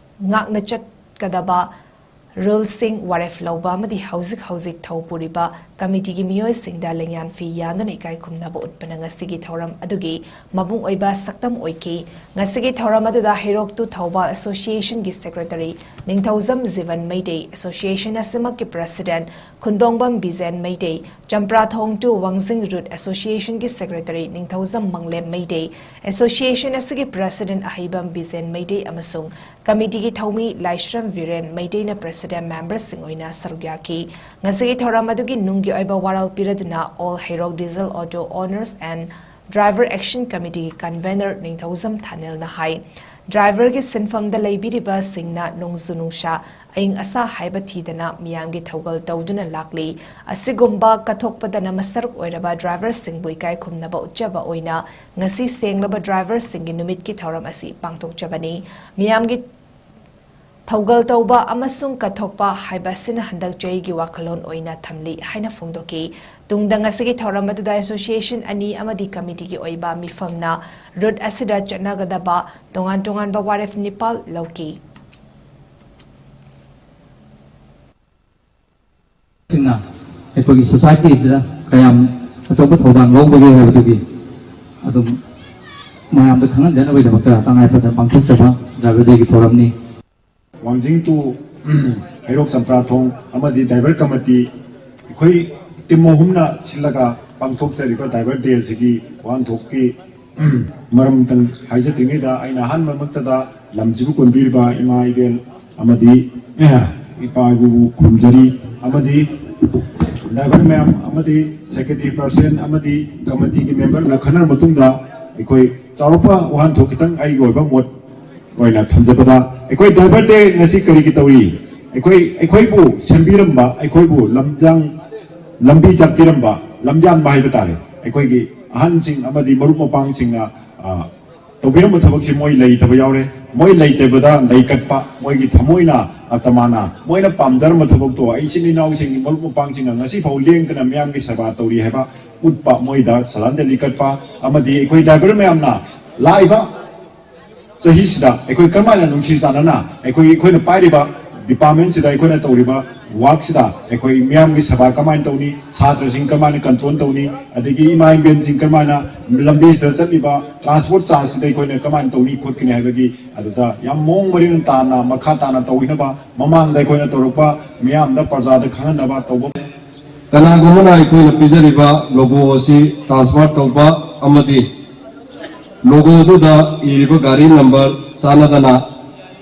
ꯉꯥꯛꯅ ꯆꯠꯀꯗꯕ ꯔꯨꯜꯁꯤꯡ ꯋꯥꯔꯦꯞ ꯂꯧꯕ ꯑꯃꯗꯤ ꯍꯧꯖꯤꯛ ꯍꯧꯖꯤꯛ ꯊꯧ ꯄꯨꯔꯤꯕ ꯀꯃꯤꯇꯤꯒꯤ ꯃꯤꯑꯣꯏꯁꯤꯡꯗ ꯂꯦꯡꯌꯥꯟ ꯐꯤ ꯌꯥꯟꯗꯨꯅ ꯏꯀꯥꯏ ꯈꯨꯝꯅꯕ ꯎꯠꯄꯅ ꯉꯁꯤꯒꯤ ꯊꯧꯔꯝ ꯑꯗꯨꯒꯤ ꯃꯄꯨꯡ ꯑꯣꯏꯕ ꯁꯛꯇꯝ ꯑꯣꯏꯈꯤ꯫ ꯉꯁꯤꯒꯤ ꯊꯧꯔꯝ ꯑꯗꯨꯗ ꯍꯩꯔꯣꯛ ꯇꯨ ꯊꯧꯕꯥꯜ ꯑꯦꯁꯣꯁꯤꯌꯦꯁꯟꯒꯤ ꯁꯦꯀ꯭ꯔꯦꯇꯔꯤ ꯅꯤꯡꯊꯧꯖꯝ ꯖꯤꯕꯟ ꯃꯩꯇꯩ, ꯑꯦꯁꯣꯁꯤꯌꯦꯁꯟ ꯑꯁꯤꯃꯛꯀꯤ president Khundongbam Bijen Meitei, Champrathong to Wangjing route ꯑꯦꯁꯣꯁꯤꯌꯦꯁꯟꯒꯤ ꯁꯦꯀ꯭ꯔꯦꯇꯔꯤ ꯅꯤꯡꯊꯧꯖꯝ ꯃꯪꯂꯦꯝ ꯃꯩꯇꯩ, ꯑꯦꯁꯣꯁꯤꯌꯦꯁꯟ ꯑꯁꯤꯒꯤ ꯄ꯭ꯔꯦꯁꯤꯗꯦꯟꯠ ꯑꯍꯩꯕꯝ ꯕꯤꯖꯦꯟ ꯃꯩꯇꯩ ꯑꯃꯁꯨꯡ ꯀꯃꯤꯇꯤꯒꯤ ꯊꯧꯃꯤ ꯂꯥꯏꯁ꯭ꯔꯝ ꯕꯤꯔꯦꯟ ꯃꯩꯇꯩꯅ ꯄ꯭ꯔꯦꯁꯤꯗꯦꯟꯠ ꯃꯦꯝꯕꯔꯁꯤꯡ ꯑꯣꯏꯅ ꯁꯔꯨꯛ ꯌꯥꯈꯤ꯫ ꯉꯁꯤꯒꯤ ꯊꯧꯔꯝ ꯑꯗꯨꯒꯤ ꯅꯨꯡꯒꯤ ꯑꯣꯏꯕ ꯋꯥꯔꯣꯜ ꯄꯤꯔꯗꯨꯅ All Heirok Diesel Auto Owners and Driver Action Committee convenor Ningthoujam ꯊꯥꯅꯦꯜꯅ ꯍꯥꯏ, ꯗ꯭ꯔꯥꯏꯚꯔꯒꯤ ꯁꯤꯟꯐꯝꯗ ꯂꯩꯕꯤꯔꯤꯕꯁꯤꯡꯅ ꯅꯣꯡꯖꯨ ꯅꯨꯡꯁꯥ, ꯑꯏꯪ ꯑꯁꯥ ꯍꯥꯏꯕ ꯊꯤꯗꯅ ꯃꯤꯌꯥꯝꯒꯤ ꯊꯧꯒꯜ ꯇꯧꯗꯨꯅ ꯂꯥꯛꯂꯤ꯫ ꯑꯁꯤꯒꯨꯝꯕ ꯀꯠꯊꯣꯛꯄꯗꯅ ꯃꯁꯔꯨꯛ ꯑꯣꯏꯔꯕ ꯗ꯭ꯔꯥꯏꯚꯔꯁꯤꯡꯕꯨ ꯏꯀꯥꯏ ꯈꯨꯝꯅꯕ ꯎꯠꯆꯕ ꯑꯣꯏꯅ ꯉꯁꯤ ꯁꯦꯡꯂꯕ ꯗ꯭ꯔꯥꯏꯚꯔꯁꯤꯡꯒꯤ ꯅꯨꯃꯤꯠꯀꯤ ꯊꯧꯔꯝ ꯑꯁꯤ ꯄꯥꯡꯊꯣꯛꯆꯕꯅꯤ꯫ ꯃꯤꯌꯥꯝꯒꯤ ꯊꯧꯒꯜ ꯇꯧꯕ ꯑꯃꯁꯨꯡ ꯀꯠꯊꯣꯛꯄ ꯍꯥꯏꯕ ꯑꯁꯤꯅ ꯍꯟꯗꯛ ꯆꯍꯤꯒꯤ ꯋꯥꯈꯜꯂꯣꯟ ꯑꯣꯏꯅ ꯊꯝꯂꯤ ꯍꯥꯏꯅ ꯐꯣꯡꯗꯣꯛꯈꯤ꯫ ꯇꯨꯡꯗ ꯉꯁꯤꯒꯤ ꯊꯧꯔꯝ ꯑꯗꯨꯗ ꯑꯦꯁꯣꯁꯤꯌꯦꯁꯟ ꯑꯅꯤ ꯑꯃꯗꯤ ꯀꯃꯤꯇꯤꯒꯤ ꯑꯣꯏꯕ ꯃꯤꯐꯝꯅ ꯔꯨꯠ ꯑꯁꯤꯗ ꯆꯠꯅꯒꯗꯕ ꯇꯣꯉꯥꯟ ꯇꯣꯉꯥꯟꯕ ꯋꯥꯔꯦꯞ ꯅꯤꯄꯥꯜ ꯂꯧꯈꯤ꯫ ꯁꯤꯡꯅ ꯑꯩꯈꯣꯏꯒꯤ ꯁꯣꯁꯥꯏꯇꯤꯁꯤꯗ ꯀꯌꯥꯝ ꯑꯆꯧꯕ ꯊꯧꯗꯥꯡ ꯂꯧꯕꯒꯦ ꯍꯥꯏꯕꯗꯨꯒꯤ ꯑꯗꯨꯝ ꯃꯌꯥꯝꯗ ꯈꯪꯍꯟꯖꯅꯕꯒꯤꯗꯃꯛꯇ ꯇꯉꯥꯏ ꯐꯗꯅ ꯄꯥꯡꯊꯣꯛꯆꯕ ꯗ꯭ꯔꯥꯏꯚꯔ ꯗꯦꯒꯤ ꯊꯧꯔꯝꯅꯤ꯫ ꯋꯥꯡꯖꯤꯡ ꯇꯨ ꯍꯩꯔꯣꯛ ꯆꯝꯄ꯭ꯔꯥꯊꯣꯡ ꯑꯃꯗꯤ ꯗ꯭ꯔꯥꯏꯚꯔ ꯀꯃꯤꯇꯤ, ꯑꯩꯈꯣꯏ ꯇꯤꯝ ꯑꯍꯨꯝꯅ ꯁꯤꯜꯂꯒ ꯄꯥꯡꯊꯣꯛꯆꯔꯤꯕ ꯗ꯭ꯔꯥꯏꯚꯔ ꯗꯦ ꯑꯁꯤꯒꯤ ꯋꯥꯍꯟꯊꯣꯛꯀꯤ ꯃꯔꯝꯇꯪ ꯍꯥꯏꯖꯗ꯭ꯔꯤꯉꯩꯗ, ꯑꯩꯅ ꯑꯍꯥꯟꯕꯃꯛꯇꯗ ꯂꯝꯁꯤꯕꯨ ꯀꯣꯟꯕꯤꯔꯤꯕ ꯏꯃꯥ ꯏꯕꯦꯜ ꯑꯃꯗꯤ ꯏꯄꯥ ꯏꯄꯨꯕꯨ ꯈꯨꯔꯨꯝꯖꯔꯤ, ꯑꯃꯗꯤ ꯗ꯭ꯔꯥꯏꯚꯔ ꯃꯌꯥꯝ ꯑꯃꯗꯤ ꯁꯦꯀ꯭ꯔꯦꯇꯔꯤ ꯄꯔꯁꯟ ꯑꯃꯗꯤ ꯀꯃꯤꯇꯤꯒꯤ ꯃꯦꯝꯕꯔꯅ ꯈꯟꯅꯔ ꯃꯇꯨꯡꯗ ꯑꯩꯈꯣꯏ ꯆꯥꯎꯔꯛꯄ ꯋꯥꯍꯟꯊꯣꯛ ꯈꯤꯇꯪ ꯑꯩꯒꯤ ꯑꯣꯏꯕ ꯃꯣꯠ ꯑꯣꯏꯅ ꯊꯝꯖꯕꯗ, ꯑꯩꯈꯣꯏ Driver Day ꯉꯁꯤ ꯀꯔꯤꯒꯤ ꯇꯧꯔꯤ? ꯑꯩꯈꯣꯏ, ꯑꯩꯈꯣꯏꯕꯨ ꯁꯦꯝꯕꯤꯔꯝꯕ, ꯑꯩꯈꯣꯏꯕꯨ ꯂꯝꯖꯥꯡ ꯂꯝꯕꯤ ꯇꯥꯛꯄꯤꯔꯝꯕ, ꯂꯝꯖꯥꯟꯕ ꯍꯥꯏꯕ ꯇꯥꯔꯦ, ꯑꯩꯈꯣꯏꯒꯤ ꯑꯍꯟꯁꯤꯡ ꯑꯃꯗꯤ ꯃꯔꯨꯞ ꯃꯄꯥꯡꯁꯤꯡꯅ, ꯑ, ꯇꯧꯕꯤꯔꯝꯕ ꯊꯕꯛꯁꯤ ꯃꯣꯏ ꯂꯩꯇꯕ ꯌꯥꯎꯔꯦ꯫ ꯃꯣꯏ ꯂꯩꯇꯕꯗ ꯂꯩꯀꯠꯄ, ꯃꯣꯏꯒꯤ ꯊꯃꯣꯏꯅ, ꯑꯇꯃꯥꯅ, ꯃꯣꯏꯅ ꯄꯥꯝꯖꯔꯝꯕ ꯊꯕꯛꯇꯣ, ꯑꯩ ꯏꯆꯤꯟ ꯏꯅꯥꯎꯁꯤꯡꯒꯤ, ꯃꯔꯨꯞ ꯃꯄꯥꯡꯁꯤꯡꯅ ꯉꯁꯤꯐꯥꯎ ꯂꯦꯡꯗꯅ ꯃꯤꯌꯥꯝꯒꯤ ꯁꯦꯕꯥ ꯇꯧꯔꯤ ꯍꯥꯏꯕ ꯎꯠꯄ, ꯃꯣꯏꯗ ꯁꯂꯥꯟꯗ ꯂꯤꯀꯠꯄ, ꯑꯃꯗꯤ ꯑꯩꯈꯣꯏ Driver ꯃꯌꯥꯝꯅ ꯂꯥꯛꯏꯕ ꯆꯍꯤꯁꯤꯗ ꯑꯩꯈꯣꯏ ꯀꯔꯝꯍꯥꯏꯅ ꯅꯨꯡꯁꯤ ꯆꯥꯟꯅꯅ ꯑꯩꯈꯣꯏ, ꯑꯩꯈꯣꯏꯅ ꯄꯥꯏꯔꯤꯕ department ꯁꯤꯗ, ꯑꯩꯈꯣꯏꯅ ꯇꯧꯔꯤꯕ work ꯁꯤꯗ ꯑꯩꯈꯣꯏ ꯃꯤꯌꯥꯝꯒꯤ ꯁꯦꯕꯥ ꯀꯃꯥꯏꯅ ꯇꯧꯅꯤ, ꯁꯥꯇ꯭ꯔꯁꯤꯡ ꯀꯃꯥꯏꯅ control ꯇꯧꯅꯤ, ꯑꯗꯒꯤ ꯏꯃꯥ ꯏꯕꯦꯟꯁꯤꯡ ꯀꯃꯥꯏꯅ ꯂꯝꯕꯤꯁꯤꯗ ꯆꯠꯂꯤꯕ transport charge ꯁꯤꯗ ꯑꯩꯈꯣꯏꯅ ꯀꯃꯥꯏꯅ ꯇꯧꯅꯤ ꯈꯣꯠꯀꯅꯤ ꯍꯥꯏꯕꯒꯤ ꯑꯗꯨꯗ ꯌꯥꯝ ꯃꯑꯣꯡ ꯃꯔꯤꯜ ꯇꯥꯅ, ꯃꯈꯥ ꯇꯥꯅ ꯇꯧꯕꯤꯅꯕ, ꯃꯃꯥꯡꯗ ꯑꯩꯈꯣꯏꯅ ꯇꯧꯔꯛꯄ ꯃꯤꯌꯥꯝꯗ, ꯄ꯭ꯔꯖꯥꯗ ꯈꯪꯍꯟꯅꯕ ꯇꯧꯕ꯫ ꯀꯅꯥꯒꯨꯝꯕꯅ ꯑꯩꯈꯣꯏꯅ ꯄꯤꯖꯔꯤꯕ logo ꯑꯁꯤ transfer ꯇꯧꯕ ꯑꯃꯗꯤ logo ꯑꯗꯨꯗ ꯏꯔꯤꯕ ꯒꯥꯔꯤ number ꯆꯥꯟꯅꯗꯅ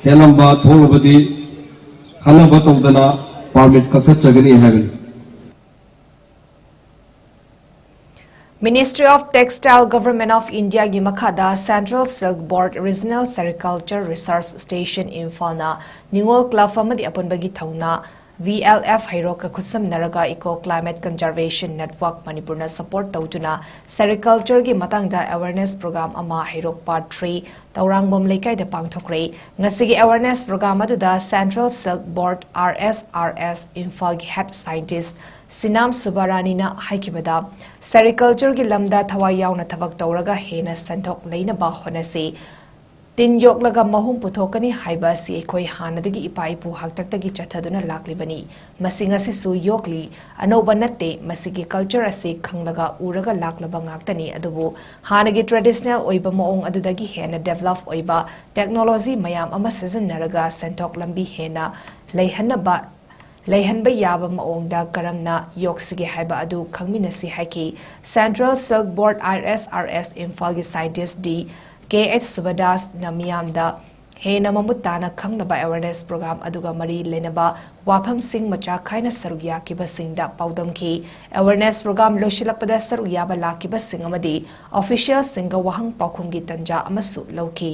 ꯊꯦꯠꯂꯝꯕ ꯊꯣꯛꯂꯕꯗꯤ ꯈꯟꯅꯕ ꯇꯧꯗꯅ permit ꯀꯛꯊꯠꯆꯒꯅꯤ ꯍꯥꯏꯕꯅꯤ꯫ Ministry of Textile, Government of India ꯒꯤ ꯃꯈꯥꯗ Central Silk Board Regional Sericulture Research Station ꯏꯝꯐꯥꯜꯅ ꯅꯤꯉꯣꯜ club ꯑꯃꯗꯤ ꯑꯄꯨꯟꯕꯒꯤ ꯊꯧꯅꯥ V L F ꯍꯩꯔꯣꯛꯀ ꯈꯨꯠꯁꯝꯅꯔꯒ Eco Climate Conservation Network ꯃꯅꯤꯄꯨꯔꯅ support ꯇꯧꯗꯨꯅ sericulture ꯒꯤ ꯃꯇꯥꯡꯗ awareness program ꯑꯃ ꯍꯩꯔꯣꯛ Part three ꯇꯧꯔꯥꯡꯕꯝ ꯂꯩꯀꯥꯏꯗ ꯄꯥꯡꯊꯣꯛꯈ꯭ꯔꯦ꯫ ꯉꯁꯤꯒꯤ awareness program ꯑꯗꯨꯗ Central Silk Board R S R S ꯏꯝꯐꯥꯜꯒꯤ head scientist ꯁꯤꯅꯥꯝ ꯁꯨꯕꯥꯔꯥꯅꯤꯅ ꯍꯥꯏꯈꯤꯕꯗ, sericulture ꯒꯤ ꯂꯝꯗ ꯊꯋꯥꯏ ꯌꯥꯎꯅ ꯊꯕꯛ ꯇꯧꯔꯒ ꯍꯦꯟꯅ ꯁꯦꯟꯊꯣꯛ ꯂꯩꯅꯕ ꯍꯣꯠꯅꯁꯤ꯫ ꯇꯤꯟ ꯌꯣꯛꯂꯒ ꯃꯍꯨꯝ ꯄꯨꯊꯣꯛꯀꯅꯤ ꯍꯥꯏꯕ ꯑꯁꯤ ꯑꯩꯈꯣꯏ ꯍꯥꯟꯅꯗꯒꯤ ꯏꯄꯥ ꯏꯄꯨ ꯍꯥꯛꯇꯛꯇꯒꯤ ꯆꯠꯊꯗꯨꯅ ꯂꯥꯛꯂꯤꯕꯅꯤ꯫ ꯃꯁꯤ ꯉꯁꯤꯁꯨ ꯌꯣꯛꯂꯤ꯫ ꯑꯅꯧꯕ ꯅꯠꯇꯦ꯫ ꯃꯁꯤꯒꯤ culture ꯑꯁꯤ ꯈꯪꯂꯒ ꯎꯔꯒ ꯂꯥꯛꯂꯕ ꯉꯥꯛꯇꯅꯤ꯫ ꯑꯗꯨꯕꯨ ꯍꯥꯟꯅꯒꯤ traditional ꯑꯣꯏꯕ ꯃꯑꯣꯡ ꯑꯗꯨꯗꯒꯤ ꯍꯦꯟꯅ develop ꯑꯣꯏꯕ technology ꯃꯌꯥꯝ ꯑꯃ ꯁꯤꯖꯤꯟꯅꯔꯒ ꯁꯦꯟꯊꯣꯛ ꯂꯝꯕꯤ ꯍꯦꯟꯅ ꯂꯩꯍꯟꯅꯕ, ꯂꯩꯍꯟꯕ ꯌꯥꯕ ꯃꯑꯣꯡꯗ ꯀꯔꯝꯅ ꯌꯣꯛꯁꯤꯒꯦ ꯍꯥꯏꯕ ꯑꯗꯨ ꯈꯪꯃꯤꯟꯅꯁꯤ ꯍꯥꯏꯈꯤ꯫ Central Silk Board, R S R S, ꯏꯝꯐꯥꯜꯒꯤ scientist D K H ꯁꯨꯕꯗꯥꯁꯅ ꯃꯤꯌꯥꯝꯗ ꯍꯦꯟꯅ ꯃꯃꯨꯠ ꯇꯥꯅ ꯈꯪꯅꯕ awareness program ꯑꯗꯨꯒ ꯃꯔꯤ ꯂꯩꯅꯕ ꯋꯥꯐꯝꯁꯤꯡ ꯃꯆꯥ ꯈꯥꯏꯅ ꯁꯔꯨꯛ ꯌꯥꯈꯤꯕꯁꯤꯡꯗ ꯄꯥꯎꯗꯝꯈꯤ꯫ Awareness program ꯂꯣꯏꯁꯤꯜꯂꯛꯄꯗ ꯁꯔꯨꯛ ꯌꯥꯕ ꯂꯥꯛꯈꯤꯕꯁꯤꯡ ꯑꯃꯗꯤ officialꯁꯤꯡꯒ ꯋꯥꯍꯪ ꯄꯥꯎꯈꯨꯝꯒꯤ ꯇꯟꯖꯥ ꯑꯃꯁꯨ ꯂꯧꯈꯤ꯫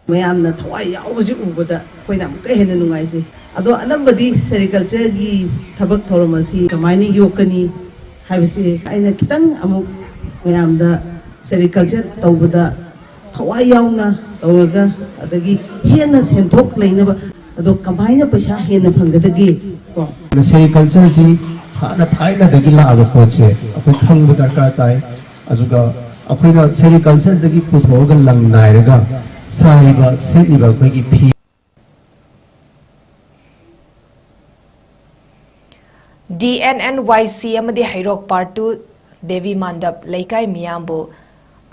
ꯃꯌꯥꯝꯅ ꯊꯋꯥꯏ ꯌꯥꯎꯕꯁꯤ ꯎꯕꯗ ꯑꯩꯈꯣꯏꯅ ꯑꯃꯨꯛꯀ ꯍꯦꯟꯅ ꯅꯨꯡꯉꯥꯏꯖꯩ꯫ ꯑꯗꯣ ꯑꯅꯝꯕꯗꯤ sericultureꯒꯤ ꯊꯕꯛ ꯊꯧꯔꯝ ꯑꯁꯤ ꯀꯃꯥꯏꯅ ꯌꯣꯛꯀꯅꯤ ꯍꯥꯏꯕꯁꯤ ꯑꯩꯅ ꯈꯤꯇꯪ ꯑꯃꯨꯛ ꯃꯌꯥꯝꯗ sericulture ꯇꯧꯕꯗ ꯊꯋꯥꯏ ꯌꯥꯎꯅ ꯇꯧꯔꯒ ꯑꯗꯒꯤ ꯍꯦꯟꯅ ꯁꯦꯟꯊꯣꯛ ꯂꯩꯅꯕ ꯑꯗꯣ ꯀꯃꯥꯏꯅ ꯄꯩꯁꯥ ꯍꯦꯟꯅ ꯐꯪꯒꯗꯒꯦ ꯀꯣ꯫ Sericultureꯁꯤ ꯍꯥꯟꯅ ꯊꯥꯏꯅꯗꯒꯤ ꯂꯥꯛꯑꯕ ꯄꯣꯠꯁꯦ ꯑꯩꯈꯣꯏ ꯈꯪꯕ ꯗꯔꯀꯥꯔ ꯇꯥꯏ꯫ ꯑꯗꯨꯒ ꯑꯩꯈꯣꯏꯅ sericultureꯗꯒꯤ ꯄꯨꯊꯣꯛꯑꯒ ꯂꯪ ꯅꯥꯏꯔꯒ ꯁꯥꯔꯤꯕ ꯁꯦꯠꯂꯤꯕ ꯑꯩꯈꯣꯏꯒꯤ ꯐꯤ DNNYC ꯑꯃꯗꯤ ꯍꯩꯔꯣꯛ Part two ꯗꯦꯕꯤ ꯃꯥꯟꯗꯞ ꯂꯩꯀꯥꯏ ꯃꯤꯌꯥꯝꯕꯨ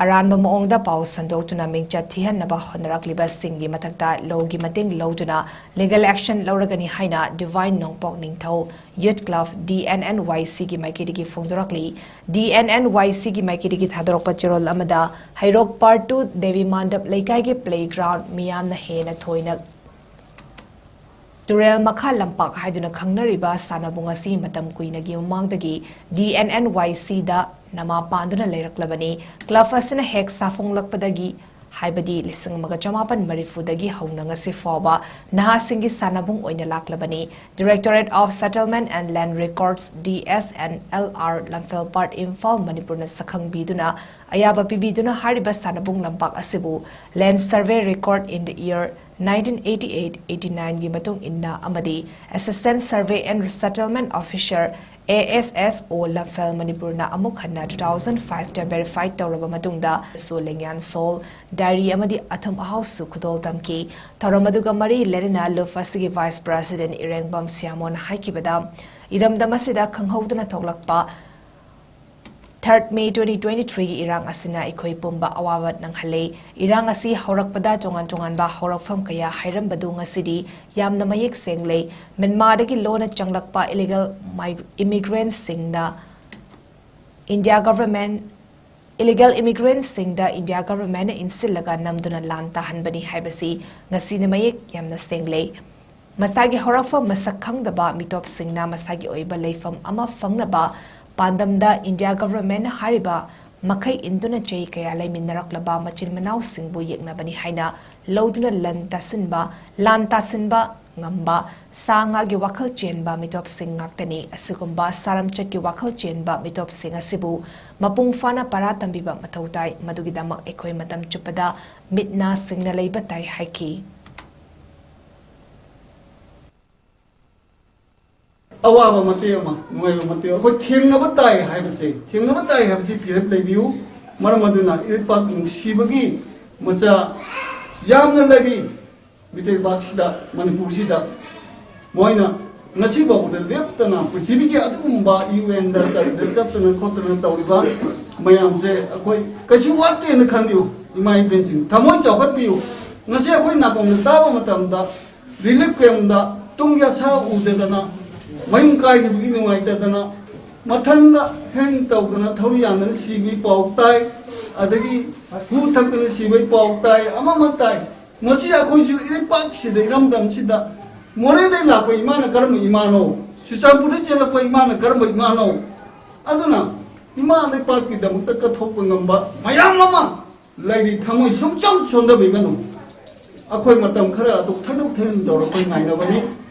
ꯑꯔꯥꯟꯕ ꯃꯑꯣꯡꯗ ꯄꯥꯎ ꯁꯟꯗꯣꯛꯇꯨꯅ ꯃꯤꯡꯆꯠ ꯊꯤꯍꯟꯅꯕ ꯍꯣꯠꯅꯔꯛꯂꯤꯕꯁꯤꯡꯒꯤ ꯃꯊꯛꯇ lawꯒꯤ ꯃꯇꯦꯡ ꯂꯧꯗꯨꯅ legal action ꯂꯧꯔꯒꯅꯤ ꯍꯥꯏꯅ Divine ꯅꯣꯡꯄꯣꯛ ꯅꯤꯡꯊꯧ Youth Club DNNYCꯒꯤ ꯃꯥꯏꯀꯩꯗꯒꯤ ꯐꯣꯡꯗꯣꯔꯛꯂꯤ꯫ DNNYCꯒꯤ ꯃꯥꯏꯀꯩꯗꯒꯤ ꯊꯥꯗꯣꯔꯛꯄ ꯆꯦꯔꯣꯜ ꯑꯃꯗ ꯍꯩꯔꯣꯛ Part two ꯗꯦꯕꯤ ꯃꯥꯟꯗꯞ ꯂꯩꯀꯥꯏꯒꯤ playground ꯃꯤꯌꯥꯝꯅ ꯍꯦꯟꯅ ꯊꯣꯏꯅ ꯇꯨꯔꯦꯜ ꯃꯈꯥ ꯂꯝꯄꯥꯛ ꯍꯥꯏꯗꯨꯅ ꯈꯪꯅꯔꯤꯕ ꯁꯥꯟꯅꯕꯨꯡ ꯑꯁꯤ ꯃꯇꯝ ꯀꯨꯏꯅꯒꯤ ꯃꯃꯥꯡꯗꯒꯤ DNNYCꯗ ꯅꯃꯥ ꯄꯥꯟꯗꯨꯅ ꯂꯩꯔꯛꯂꯕꯅꯤ꯫ Club ꯑꯁꯤꯅ ꯍꯦꯛ ꯁꯥꯐꯣꯡꯂꯛꯄꯗꯒꯤ, ꯍꯥꯏꯕꯗꯤ ꯂꯤꯁꯤꯡ ꯑꯃꯒ ꯆꯃꯥꯄꯟ ꯃꯔꯤꯐꯨꯗꯒꯤ ꯍꯧꯅ ꯉꯁꯤ ꯐꯥꯎꯕ ꯅꯍꯥꯁꯤꯡꯒꯤ ꯁꯥꯟꯅꯕꯨꯡ ꯑꯣꯏꯅ ꯂꯥꯛꯂꯕꯅꯤ꯫ Directorate of Settlement and Land Records, DSNLR, Lamphel Part, Imphal, ꯃꯅꯤꯄꯨꯔꯅ ꯁꯛꯈꯪꯕꯤꯗꯨꯅ ꯑꯌꯥꯕ ꯄꯤꯕꯤꯗꯨꯅ ꯍꯥꯏꯔꯤꯕ ꯁꯥꯟꯅꯕꯨꯡ ꯂꯝꯄꯥꯛ ꯑꯁꯤꯕꯨ Land Survey Record in the year nineteen eighty-eight eighty-nineꯒꯤ ꯃꯇꯨꯡ ꯏꯟꯅ ꯑꯃꯗꯤ Assistant Survey and Settlement Officer, ASSO, ꯂꯝꯐꯦꯜ, ꯃꯅꯤꯄꯨꯔꯅ ꯑꯃꯨꯛ ꯍꯟꯅ two thousand fiveꯇ verify ꯇꯧꯔꯕ ꯃꯇꯨꯡꯗ ꯁꯨ ꯂꯦꯡꯌꯥꯟ ꯁꯣꯜ, diary ꯑꯃꯗꯤ ꯑꯊꯨꯝ ꯑꯍꯥꯎꯁꯨ ꯈꯨꯗꯣꯜ ꯇꯝꯈꯤ꯫ ꯊꯧꯔꯝ ꯑꯗꯨꯒ ꯃꯔꯤ ꯂꯩꯅꯅ ꯂꯨꯞ ꯑꯁꯤꯒꯤ Vice President ꯏꯔꯦꯡꯕꯝ ꯁꯤꯌꯥꯃꯣꯟ ꯍꯥꯏꯈꯤꯕꯗ, ꯏꯔꯝꯗꯝ ꯑꯁꯤꯗ ꯈꯪꯍꯧꯗꯅ ꯊꯣꯛꯂꯛꯄ third May twenty twenty-threeꯒꯤ ꯏꯔꯥꯡ ꯑꯁꯤꯅ ꯑꯩꯈꯣꯏ ꯄꯨꯝꯕ ꯑꯋꯥꯕ ꯅꯪꯍꯜꯂꯦ꯫ ꯏꯔꯥꯡ ꯑꯁꯤ ꯍꯧꯔꯛꯄꯗ ꯇꯣꯉꯥꯟ ꯇꯣꯉꯥꯟꯕ ꯍꯧꯔꯛꯐꯝ ꯀꯌꯥ ꯍꯥꯏꯔꯝꯕꯗꯨ ꯉꯁꯤꯗꯤ ꯌꯥꯝꯅ ꯃꯌꯦꯛ ꯁꯦꯡꯂꯦ꯫ ꯃ꯭ꯌꯥꯟꯃꯥꯔꯗꯒꯤ ꯂꯣꯟꯅ ꯆꯪꯂꯛꯄ illegal immigrantꯁꯤꯡꯅ India government Illegal immigrantꯁꯤꯡꯗ India governmentꯅ ꯏꯟꯁꯤꯜꯂꯒ ꯅꯝꯗꯨꯅ ꯂꯥꯟ ꯇꯥꯍꯟꯕꯅꯤ ꯍꯥꯏꯕꯁꯤ ꯉꯁꯤꯅ ꯃꯌꯦꯛ ꯌꯥꯝꯅ ꯁꯦꯡꯂꯦ꯫ ꯃꯁꯥꯒꯤ ꯍꯧꯔꯛꯐꯝ ꯃꯁꯛ ꯈꯪꯗꯕ ꯃꯤꯇꯣꯞꯁꯤꯡꯅ ꯃꯁꯥꯒꯤ ꯑꯣꯏꯕ ꯂꯩꯐꯝ ꯑꯃ ꯐꯪꯅꯕ ꯄꯥꯟꯗꯝꯗ India governmentꯅ ꯍꯥꯏꯔꯤꯕ ꯃꯈꯩ ꯏꯟꯗꯨꯅ ꯆꯍꯤ ꯀꯌꯥ ꯂꯩꯃꯤꯟꯅꯔꯛꯂꯕ ꯃꯆꯤꯟ ꯃꯅꯥꯎꯁꯤꯡꯕꯨ ꯌꯦꯛꯅꯕꯅꯤ ꯍꯥꯏꯅ ꯂꯧꯗꯨꯅ ꯂꯟ ꯇꯥꯁꯤꯟꯕ, ꯂꯥꯟ ꯇꯥꯁꯤꯟꯕ ꯉꯝꯕ ꯁꯥ ꯉꯥꯒꯤ ꯋꯥꯈꯜ ꯆꯦꯟꯕ ꯃꯤꯇꯣꯞꯁꯤꯡ ꯉꯥꯛꯇꯅꯤ꯫ ꯑꯁꯤꯒꯨꯝꯕ ꯁꯥꯔꯝꯆꯠꯀꯤ ꯋꯥꯈꯜ ꯆꯦꯟꯕ ꯃꯤꯇꯣꯞꯁꯤꯡ ꯑꯁꯤꯕꯨ ꯃꯄꯨꯡ ꯐꯥꯅ ꯄꯔꯥ ꯇꯝꯕꯤꯕ ꯃꯊꯧ ꯇꯥꯏ꯫ ꯃꯗꯨꯒꯤꯗꯃꯛ ꯑꯩꯈꯣꯏ ꯃꯇꯝ ꯆꯨꯞꯄꯗ ꯃꯤꯠ ꯅꯥ ꯁꯤꯡꯅ ꯂꯩꯕ ꯇꯥꯏ ꯍꯥꯏꯈꯤ꯫ ꯑꯋꯥꯕ ꯃꯇꯦꯛ ꯑꯃ, ꯅꯨꯡꯉꯥꯏꯕ ꯃꯇꯦꯛ ꯑꯃ, ꯑꯩꯈꯣꯏ ꯊꯦꯡꯅꯕ ꯇꯥꯏ ꯍꯥꯏꯕꯁꯦ, ꯊꯦꯡꯅꯕ ꯇꯥꯏ ꯍꯥꯏꯕꯁꯤ ꯐꯤꯔꯦꯞ ꯂꯩꯕꯤꯌꯨ꯫ ꯃꯔꯝ ꯑꯗꯨꯅ ꯏꯔꯩꯄꯥꯛ ꯅꯨꯡꯁꯤꯕꯒꯤ ꯃꯆꯥ ꯌꯥꯝꯅ ꯂꯩꯔꯤ ꯃꯤꯇꯩꯕꯥꯛꯁꯤꯗ, ꯃꯅꯤꯄꯨꯔꯁꯤꯗ꯫ ꯃꯣꯏꯅ ꯉꯁꯤ ꯐꯥꯎꯕꯗ ꯂꯦꯞꯇꯅ ꯄ꯭ꯔꯤꯊꯤꯕꯤꯒꯤ ꯑꯗꯨꯒꯨꯝꯕ ꯌꯨ ꯑꯦꯟꯗ ꯀꯔꯤꯗ ꯆꯠꯇꯅ ꯈꯣꯠꯇꯅ ꯇꯧꯔꯤꯕ ꯃꯌꯥꯝꯁꯦ ꯑꯩꯈꯣꯏ ꯀꯩꯁꯨ ꯋꯥꯠꯇꯦꯅ ꯈꯟꯕꯤꯌꯨ꯫ ꯏꯃꯥ ꯏꯕꯦꯟꯁꯤꯡ, ꯊꯃꯣꯏ ꯆꯥꯎꯈꯠꯄꯤꯌꯨ꯫ ꯉꯁꯤ ꯑꯩꯈꯣꯏ ꯅꯥꯀꯣꯡꯗ ꯇꯥꯕ ꯃꯇꯝꯗ ꯔꯤꯂꯤꯐ ꯀꯦꯝꯗ ꯇꯨꯡꯒꯤ ꯑꯁꯥ ꯎꯗꯗꯅ, ꯃꯌꯨꯝ ꯀꯥꯏꯈꯤꯕꯒꯤ ꯅꯨꯡꯉꯥꯏꯇꯗꯅ, ꯃꯊꯟꯗ ꯍꯦꯡ ꯇꯧꯗꯅ ꯊꯧꯔꯤ ꯌꯥꯟꯗꯅ ꯁꯤꯕꯒꯤ ꯄꯥꯎ ꯇꯥꯏ, ꯑꯗꯒꯤ ꯍꯨ ꯊꯛꯇꯅ ꯁꯤꯕꯒꯤ ꯄꯥꯎ ꯇꯥꯏ, ꯑꯃ ꯑꯃ ꯇꯥꯏ꯫ ꯃꯁꯤ ꯑꯩꯈꯣꯏꯁꯨ ꯏꯔꯩꯄꯥꯛꯁꯤꯗ, ꯏꯔꯝꯗꯝꯁꯤꯗ ꯃꯣꯔꯦꯗꯩ ꯂꯥꯛꯄ ꯏꯃꯥꯅ ꯀꯔꯝꯕ ꯏꯃꯥꯅꯣ? ꯆꯨꯔꯆꯥꯟꯄꯨꯔꯗꯩ ꯆꯦꯜꯂꯛꯄ ꯏꯃꯥꯅ ꯀꯔꯝꯕ ꯏꯃꯥꯅꯣ? ꯑꯗꯨꯅ ꯏꯃꯥ ꯂꯩꯄꯥꯛꯀꯤꯗꯃꯛꯇ ꯀꯠꯊꯣꯛꯄ ꯉꯝꯕ ꯃꯌꯥꯝ ꯑꯃ ꯂꯩꯔꯤ꯫ ꯊꯃꯣꯏ ꯁꯨꯡꯆꯣꯟ ꯁꯣꯟꯊꯕꯤꯒꯅꯨ꯫ ꯑꯩꯈꯣꯏ ꯃꯇꯝ ꯈꯔ ꯑꯗꯨ ꯊꯩꯗꯣꯛ ꯊꯩꯖꯤꯟ ꯇꯧꯔꯛꯄ ꯉꯥꯏꯅꯕꯅꯤ꯫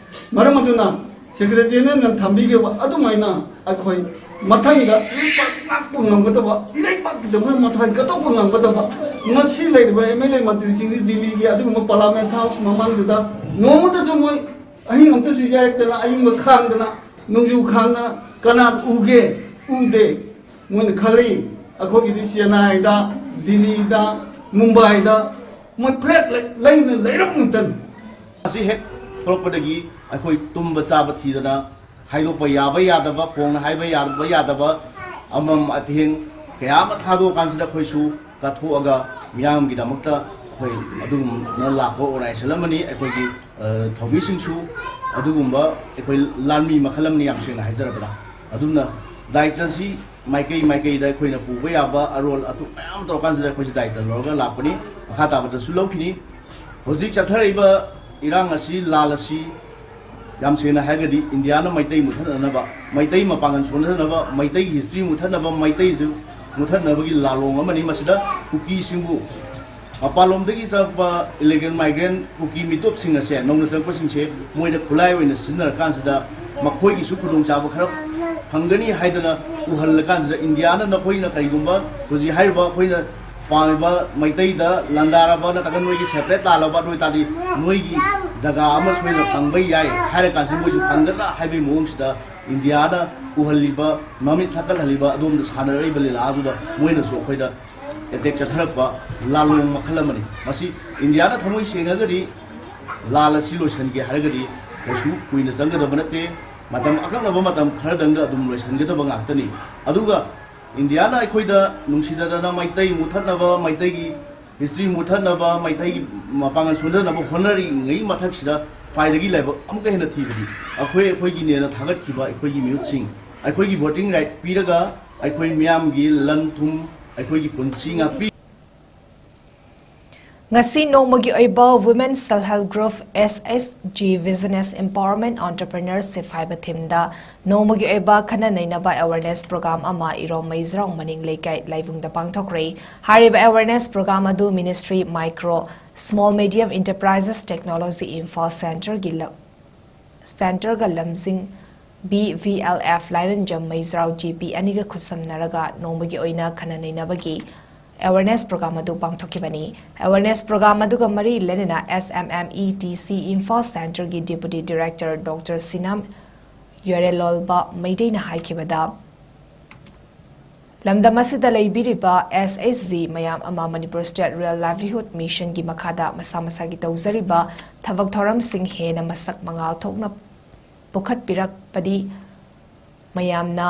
ꯃꯔꯝ ꯑꯗꯨꯅ ꯁꯦꯀ꯭ꯔꯦꯇꯔꯤꯅ ꯅꯪ ꯊꯝꯕꯤꯈꯤꯕ ꯑꯗꯨꯃꯥꯏꯅ ꯑꯩꯈꯣꯏ ꯃꯊꯪꯗ ꯏꯔꯩꯄꯥꯛ ꯉꯥꯛꯄ ꯉꯝꯒꯗꯕ, ꯏꯔꯩꯄꯥꯛꯀꯤꯗꯃꯛ ꯃꯊ꯭ꯋꯥꯏ ꯀꯠꯊꯣꯛꯄ ꯉꯝꯒꯗꯕ, ꯉꯁꯤ ꯂꯩꯔꯤꯕ ꯑꯦꯝ ꯑꯦꯜ ꯑꯦ ꯃꯟꯇ꯭ꯔꯤꯁꯤꯡꯗꯤ ꯗꯤꯜꯂꯤꯒꯤ ꯑꯗꯨꯒꯨꯝꯕ ꯄꯥꯔꯂꯥꯃꯦꯟ ꯍꯥꯎꯁ ꯃꯃꯥꯡꯗꯨꯗ ꯅꯣꯡꯃꯇꯁꯨ ꯃꯣꯏ ꯑꯍꯤꯡ ꯑꯃꯇꯁꯨ ꯌꯥꯏꯔꯛꯇꯅ, ꯑꯌꯤꯡꯕ ꯈꯥꯡꯗꯅ, ꯅꯣꯡꯖꯨ ꯈꯥꯡꯗꯅ ꯀꯅꯥ ꯎꯒꯦ? ꯎꯗꯦ꯫ ꯃꯣꯏꯅ ꯈꯜꯂꯤ ꯑꯩꯈꯣꯏꯒꯤꯗꯤ ꯆꯦꯟꯅꯥꯏꯗ, ꯗꯤꯜꯂꯤꯗ, ꯃꯨꯝꯕꯥꯏꯗ ꯃꯣꯏ ꯐ꯭ꯂꯦꯠ ꯂꯩꯅ ꯂꯩꯔꯝ ꯉꯥꯛꯇꯅꯤ꯫ ꯑꯁꯤ ꯍꯦꯛ ꯊꯣꯛꯂꯛꯄꯗꯒꯤ ꯑꯩꯈꯣꯏ ꯇꯨꯝꯕ ꯆꯥꯕ ꯊꯤꯗꯅ, ꯍꯥꯏꯗꯣꯛꯄ ꯌꯥꯕ ꯌꯥꯗꯕ, ꯐꯣꯡꯅ ꯍꯥꯏꯕ ꯌꯥꯕ ꯌꯥꯗꯕ ꯑꯃꯝ ꯑꯊꯦꯡ ꯀꯌꯥ ꯑꯃ ꯊꯥꯗꯣꯛꯑꯀꯥꯟꯁꯤꯗ ꯑꯩꯈꯣꯏꯁꯨ ꯀꯠꯊꯣꯛꯑꯒ ꯃꯤꯌꯥꯝꯒꯤꯗꯃꯛꯇ ꯑꯩꯈꯣꯏ ꯑꯗꯨꯒꯨꯝꯅ ꯂꯥꯛꯄ ꯑꯣꯔꯒꯅꯥꯏꯖꯦꯁꯟ ꯑꯃꯅꯤ꯫ ꯑꯩꯈꯣꯏꯒꯤ, ꯑ, ꯊꯧꯃꯤꯁꯤꯡꯁꯨ ꯑꯗꯨꯒꯨꯝꯕ ꯑꯩꯈꯣꯏ ꯂꯥꯟꯃꯤ ꯃꯈꯜ ꯑꯃꯅꯤ, ꯌꯥꯝ ꯁꯦꯡꯅ ꯍꯥꯏꯖꯔꯕꯗ꯫ ꯑꯗꯨꯝꯅ ꯗꯥꯏꯇꯁꯤ ꯃꯥꯏꯀꯩ ꯃꯥꯏꯀꯩꯗ ꯑꯩꯈꯣꯏꯅ ꯄꯨꯕ ꯌꯥꯕ ꯑꯔꯣꯜ ꯑꯗꯨ ꯃꯌꯥꯝ ꯇꯧꯔꯀꯥꯟꯁꯤꯗ ꯑꯩꯈꯣꯏꯁꯦ ꯗꯥꯏꯇ ꯂꯧꯔꯒ ꯂꯥꯛꯄꯅꯤ꯫ ꯃꯈꯥ ꯇꯥꯕꯗꯁꯨ ꯂꯧꯈꯤꯅꯤ꯫ ꯍꯧꯖꯤꯛ ꯆꯠꯊꯔꯛꯏꯕ ꯏꯔꯥꯡ ꯑꯁꯤ, ꯂꯥꯜ ꯑꯁꯤ ꯌꯥꯝ ꯁꯦꯡꯅ ꯍꯥꯏꯔꯒꯗꯤ ꯏꯟꯗꯤꯌꯥꯅ ꯃꯩꯇꯩ ꯃꯨꯠꯊꯠꯅꯅꯕ, ꯃꯩꯇꯩ ꯃꯄꯥꯡꯒꯜ ꯁꯣꯟꯊꯅꯕ, ꯃꯩꯇꯩꯒꯤ ꯍꯤꯁꯇ꯭ꯔꯤ ꯃꯨꯠꯊꯠꯅꯕ, ꯃꯩꯇꯩꯁꯨ ꯃꯨꯠꯊꯠꯅꯕꯒꯤ ꯂꯥꯂꯣꯡ ꯑꯃꯅꯤ꯫ ꯃꯁꯤꯗ ꯀꯨꯀꯤꯁꯤꯡꯕꯨ ꯃꯄꯥꯟꯂꯣꯝꯗꯒꯤ ꯆꯪꯉꯛꯄ ꯏꯂꯤꯒꯦꯜ ꯃꯥꯏꯒ꯭ꯔꯦꯟ ꯀꯨꯀꯤ ꯃꯤꯇꯣꯞꯁꯤꯡ ꯑꯁꯦ, ꯅꯧꯅ ꯆꯪꯉꯛꯄꯁꯤꯡꯁꯦ ꯃꯣꯏꯗ ꯈꯨꯠꯂꯥꯏ ꯑꯣꯏꯅ ꯁꯤꯖꯤꯟꯅꯔꯀꯥꯟꯁꯤꯗ ꯃꯈꯣꯏꯒꯤꯁꯨ ꯈꯨꯗꯣꯡꯆꯥꯕ ꯈꯔ ꯐꯪꯒꯅꯤ ꯍꯥꯏꯗꯅ ꯎꯍꯜꯂꯀꯥꯟꯁꯤꯗ, ꯏꯟꯗꯤꯌꯥꯅ ꯅꯈꯣꯏꯅ ꯀꯔꯤꯒꯨꯝꯕ ꯍꯧꯖꯤꯛ ꯍꯥꯏꯔꯤꯕ ꯑꯩꯈꯣꯏꯅ ꯄꯥꯝꯃꯤꯕ ꯃꯩꯇꯩꯗ ꯂꯥꯟꯗꯥꯔꯕ ꯅꯠꯇ꯭ꯔꯒ ꯅꯣꯏꯒꯤ ꯁꯦꯄꯔꯦꯠ ꯇꯥꯜꯂꯕ ꯑꯗꯨ ꯑꯣꯏꯇꯥꯔꯗꯤ ꯅꯣꯏꯒꯤ ꯖꯒꯥ ꯑꯃ ꯁꯣꯏꯅ ꯐꯪꯕ ꯌꯥꯏ ꯍꯥꯏꯔ ꯀꯥꯟꯁꯤꯗ ꯃꯣꯏꯁꯨ ꯐꯪꯒꯗ꯭ꯔꯥ ꯍꯥꯏꯕꯒꯤ ꯃꯑꯣꯡꯁꯤꯗ ꯏꯟꯗꯤꯌꯥꯅ ꯎꯍꯜꯂꯤꯕ, ꯃꯃꯤꯠ ꯊꯛꯀꯠꯍꯜꯂꯤꯕ, ꯑꯗꯣꯝꯗ ꯁꯥꯟꯅꯔꯛꯏꯕ ꯂꯤꯂꯥ ꯑꯗꯨꯗ ꯃꯣꯏꯅꯁꯨ ꯑꯩꯈꯣꯏꯗ ꯑꯦꯇꯦꯛ ꯆꯠꯊꯔꯛꯄ ꯂꯥꯂꯣꯡ ꯃꯈꯜ ꯑꯃꯅꯤ꯫ ꯃꯁꯤ ꯏꯟꯗꯤꯌꯥꯅ ꯊꯃꯣꯏ ꯁꯦꯡꯉꯒꯗꯤ ꯂꯥꯜ ꯑꯁꯤ ꯂꯣꯏꯁꯤꯟꯒꯦ ꯍꯥꯏꯔꯒꯗꯤ ꯀꯩꯁꯨ ꯀꯨꯏꯅ ꯆꯪꯒꯗꯕ ꯅꯠꯇꯦ꯫ ꯃꯇꯝ ꯑꯀꯛꯅꯕ ꯃꯇꯝ ꯈꯔꯗꯪꯗ ꯑꯗꯨꯝ ꯂꯣꯏꯁꯤꯟꯒꯗꯕ ꯉꯥꯛꯇꯅꯤ꯫ ꯑꯗꯨꯒ ꯏꯟꯗꯤꯌꯥꯅ ꯑꯩꯈꯣꯏꯗ ꯅꯨꯡꯁꯤꯗꯗꯅ ꯃꯩꯇꯩ ꯃꯨꯠꯊꯠꯅꯕ, ꯃꯩꯇꯩꯒꯤ ꯍꯤꯁꯇ꯭ꯔꯤ ꯃꯨꯠꯊꯠꯅꯕ, ꯃꯩꯇꯩꯒꯤ ꯃꯄꯥꯡꯒꯜ ꯁꯣꯟꯊꯅꯕ ꯍꯣꯠꯅꯔꯤꯉꯩ ꯃꯊꯛꯁꯤꯗ ꯈ꯭ꯋꯥꯏꯗꯒꯤ ꯂꯥꯏꯕꯛ ꯑꯃꯨꯛꯀ ꯍꯦꯟꯅ ꯊꯤꯕꯗꯤ ꯑꯩꯈꯣꯏ ꯑꯩꯈꯣꯏꯒꯤꯅꯦꯅ ꯊꯥꯒꯠꯈꯤꯕ ꯑꯩꯈꯣꯏꯒꯤ ꯃꯤꯍꯨꯠꯁꯤꯡ, ꯑꯩꯈꯣꯏꯒꯤ ꯚꯣꯇꯤꯡ ꯔꯥꯏꯠ ꯄꯤꯔꯒ ꯑꯩꯈꯣꯏ ꯃꯤꯌꯥꯝꯒꯤ ꯂꯟ ꯊꯨꯝ, ꯑꯩꯈꯣꯏꯒꯤ ꯄꯨꯟꯁꯤ ꯉꯥꯛꯄꯤ꯫ ꯉꯁꯤ ꯅꯣꯡꯃꯒꯤ ꯑꯣꯏꯕ Women Self Help Group, S H G Business Empowerment Entrepreneurship ꯍꯥꯏꯕ ꯊꯤꯝꯗ ꯅꯣꯡꯃꯒꯤ ꯑꯣꯏꯕ ꯈꯟꯅ ꯅꯩꯅꯕ ꯑꯦꯋꯥꯔꯅꯦꯁ ꯄ꯭ꯔꯣꯒ꯭ꯔꯥꯝ ꯑꯃ ꯏꯔꯣꯝ ꯃꯩꯖ꯭ꯔꯥꯎ ꯃꯅꯤꯡ ꯂꯩꯀꯥꯏ ꯂꯥꯏꯕꯨꯡꯗ ꯄꯥꯡꯊꯣꯛꯈ꯭ꯔꯦ꯫ ꯍꯥꯏꯔꯤꯕ ꯑꯦꯋꯥꯔꯅꯦꯁ ꯄ꯭ꯔꯣꯒ꯭ꯔꯥꯝ ꯑꯗꯨ Ministry Micro, Small, Medium Enterprises Technology Imphal ꯁꯦꯟꯇꯔꯒꯤ ꯂ-, ꯁꯦꯟꯇꯔꯒ ꯂꯝꯖꯤꯡ B V L F ꯂꯥꯏꯔꯦꯟꯖꯝ ꯃꯩꯖ꯭ꯔꯥꯎ J P ꯑꯅꯤꯒ ꯈꯨꯠꯁꯝꯅꯔꯒ ꯅꯣꯡꯃꯒꯤ ꯑꯣꯏꯅ ꯈꯟꯅ ꯅꯩꯅꯕꯒꯤ ꯑꯦꯋꯥꯔꯅꯦꯁ ꯄ꯭ꯔꯣꯒ꯭ꯔꯥꯝ ꯑꯗꯨ ꯄꯥꯡꯊꯣꯛꯈꯤꯕꯅꯤ꯫ ꯑꯦꯋꯥꯔꯅꯦꯁ ꯄ꯭ꯔꯣꯒ꯭ꯔꯥꯝ ꯑꯗꯨꯒ ꯃꯔꯤ ꯂꯩꯅꯅ S M M E T C Imphal ꯁꯦꯟꯇꯔꯒꯤ Deputy Director Doctor ꯁꯤꯅꯥꯝ ꯌꯣꯔꯦꯂꯣꯜꯕ ꯃꯩꯇꯩꯅ ꯍꯥꯏꯈꯤꯕꯗ, ꯂꯝꯗꯝ ꯑꯁꯤꯗ ꯂꯩꯕꯤꯔꯤꯕ S H G ꯃꯌꯥꯝ ꯑꯃ Manipur State Rural Livelihood Mission ꯒꯤ ꯃꯈꯥꯗ ꯃꯁꯥ ꯃꯁꯥꯒꯤ ꯇꯧꯖꯔꯤꯕ ꯊꯕꯛ ꯊꯧꯔꯝꯁꯤꯡ ꯍꯦꯟꯅ ꯃꯁꯛ ꯃꯉꯥꯜ ꯊꯣꯛꯅ ꯄꯨꯈꯠꯄꯤꯔꯛꯄꯗꯤ ꯃꯌꯥꯝꯅ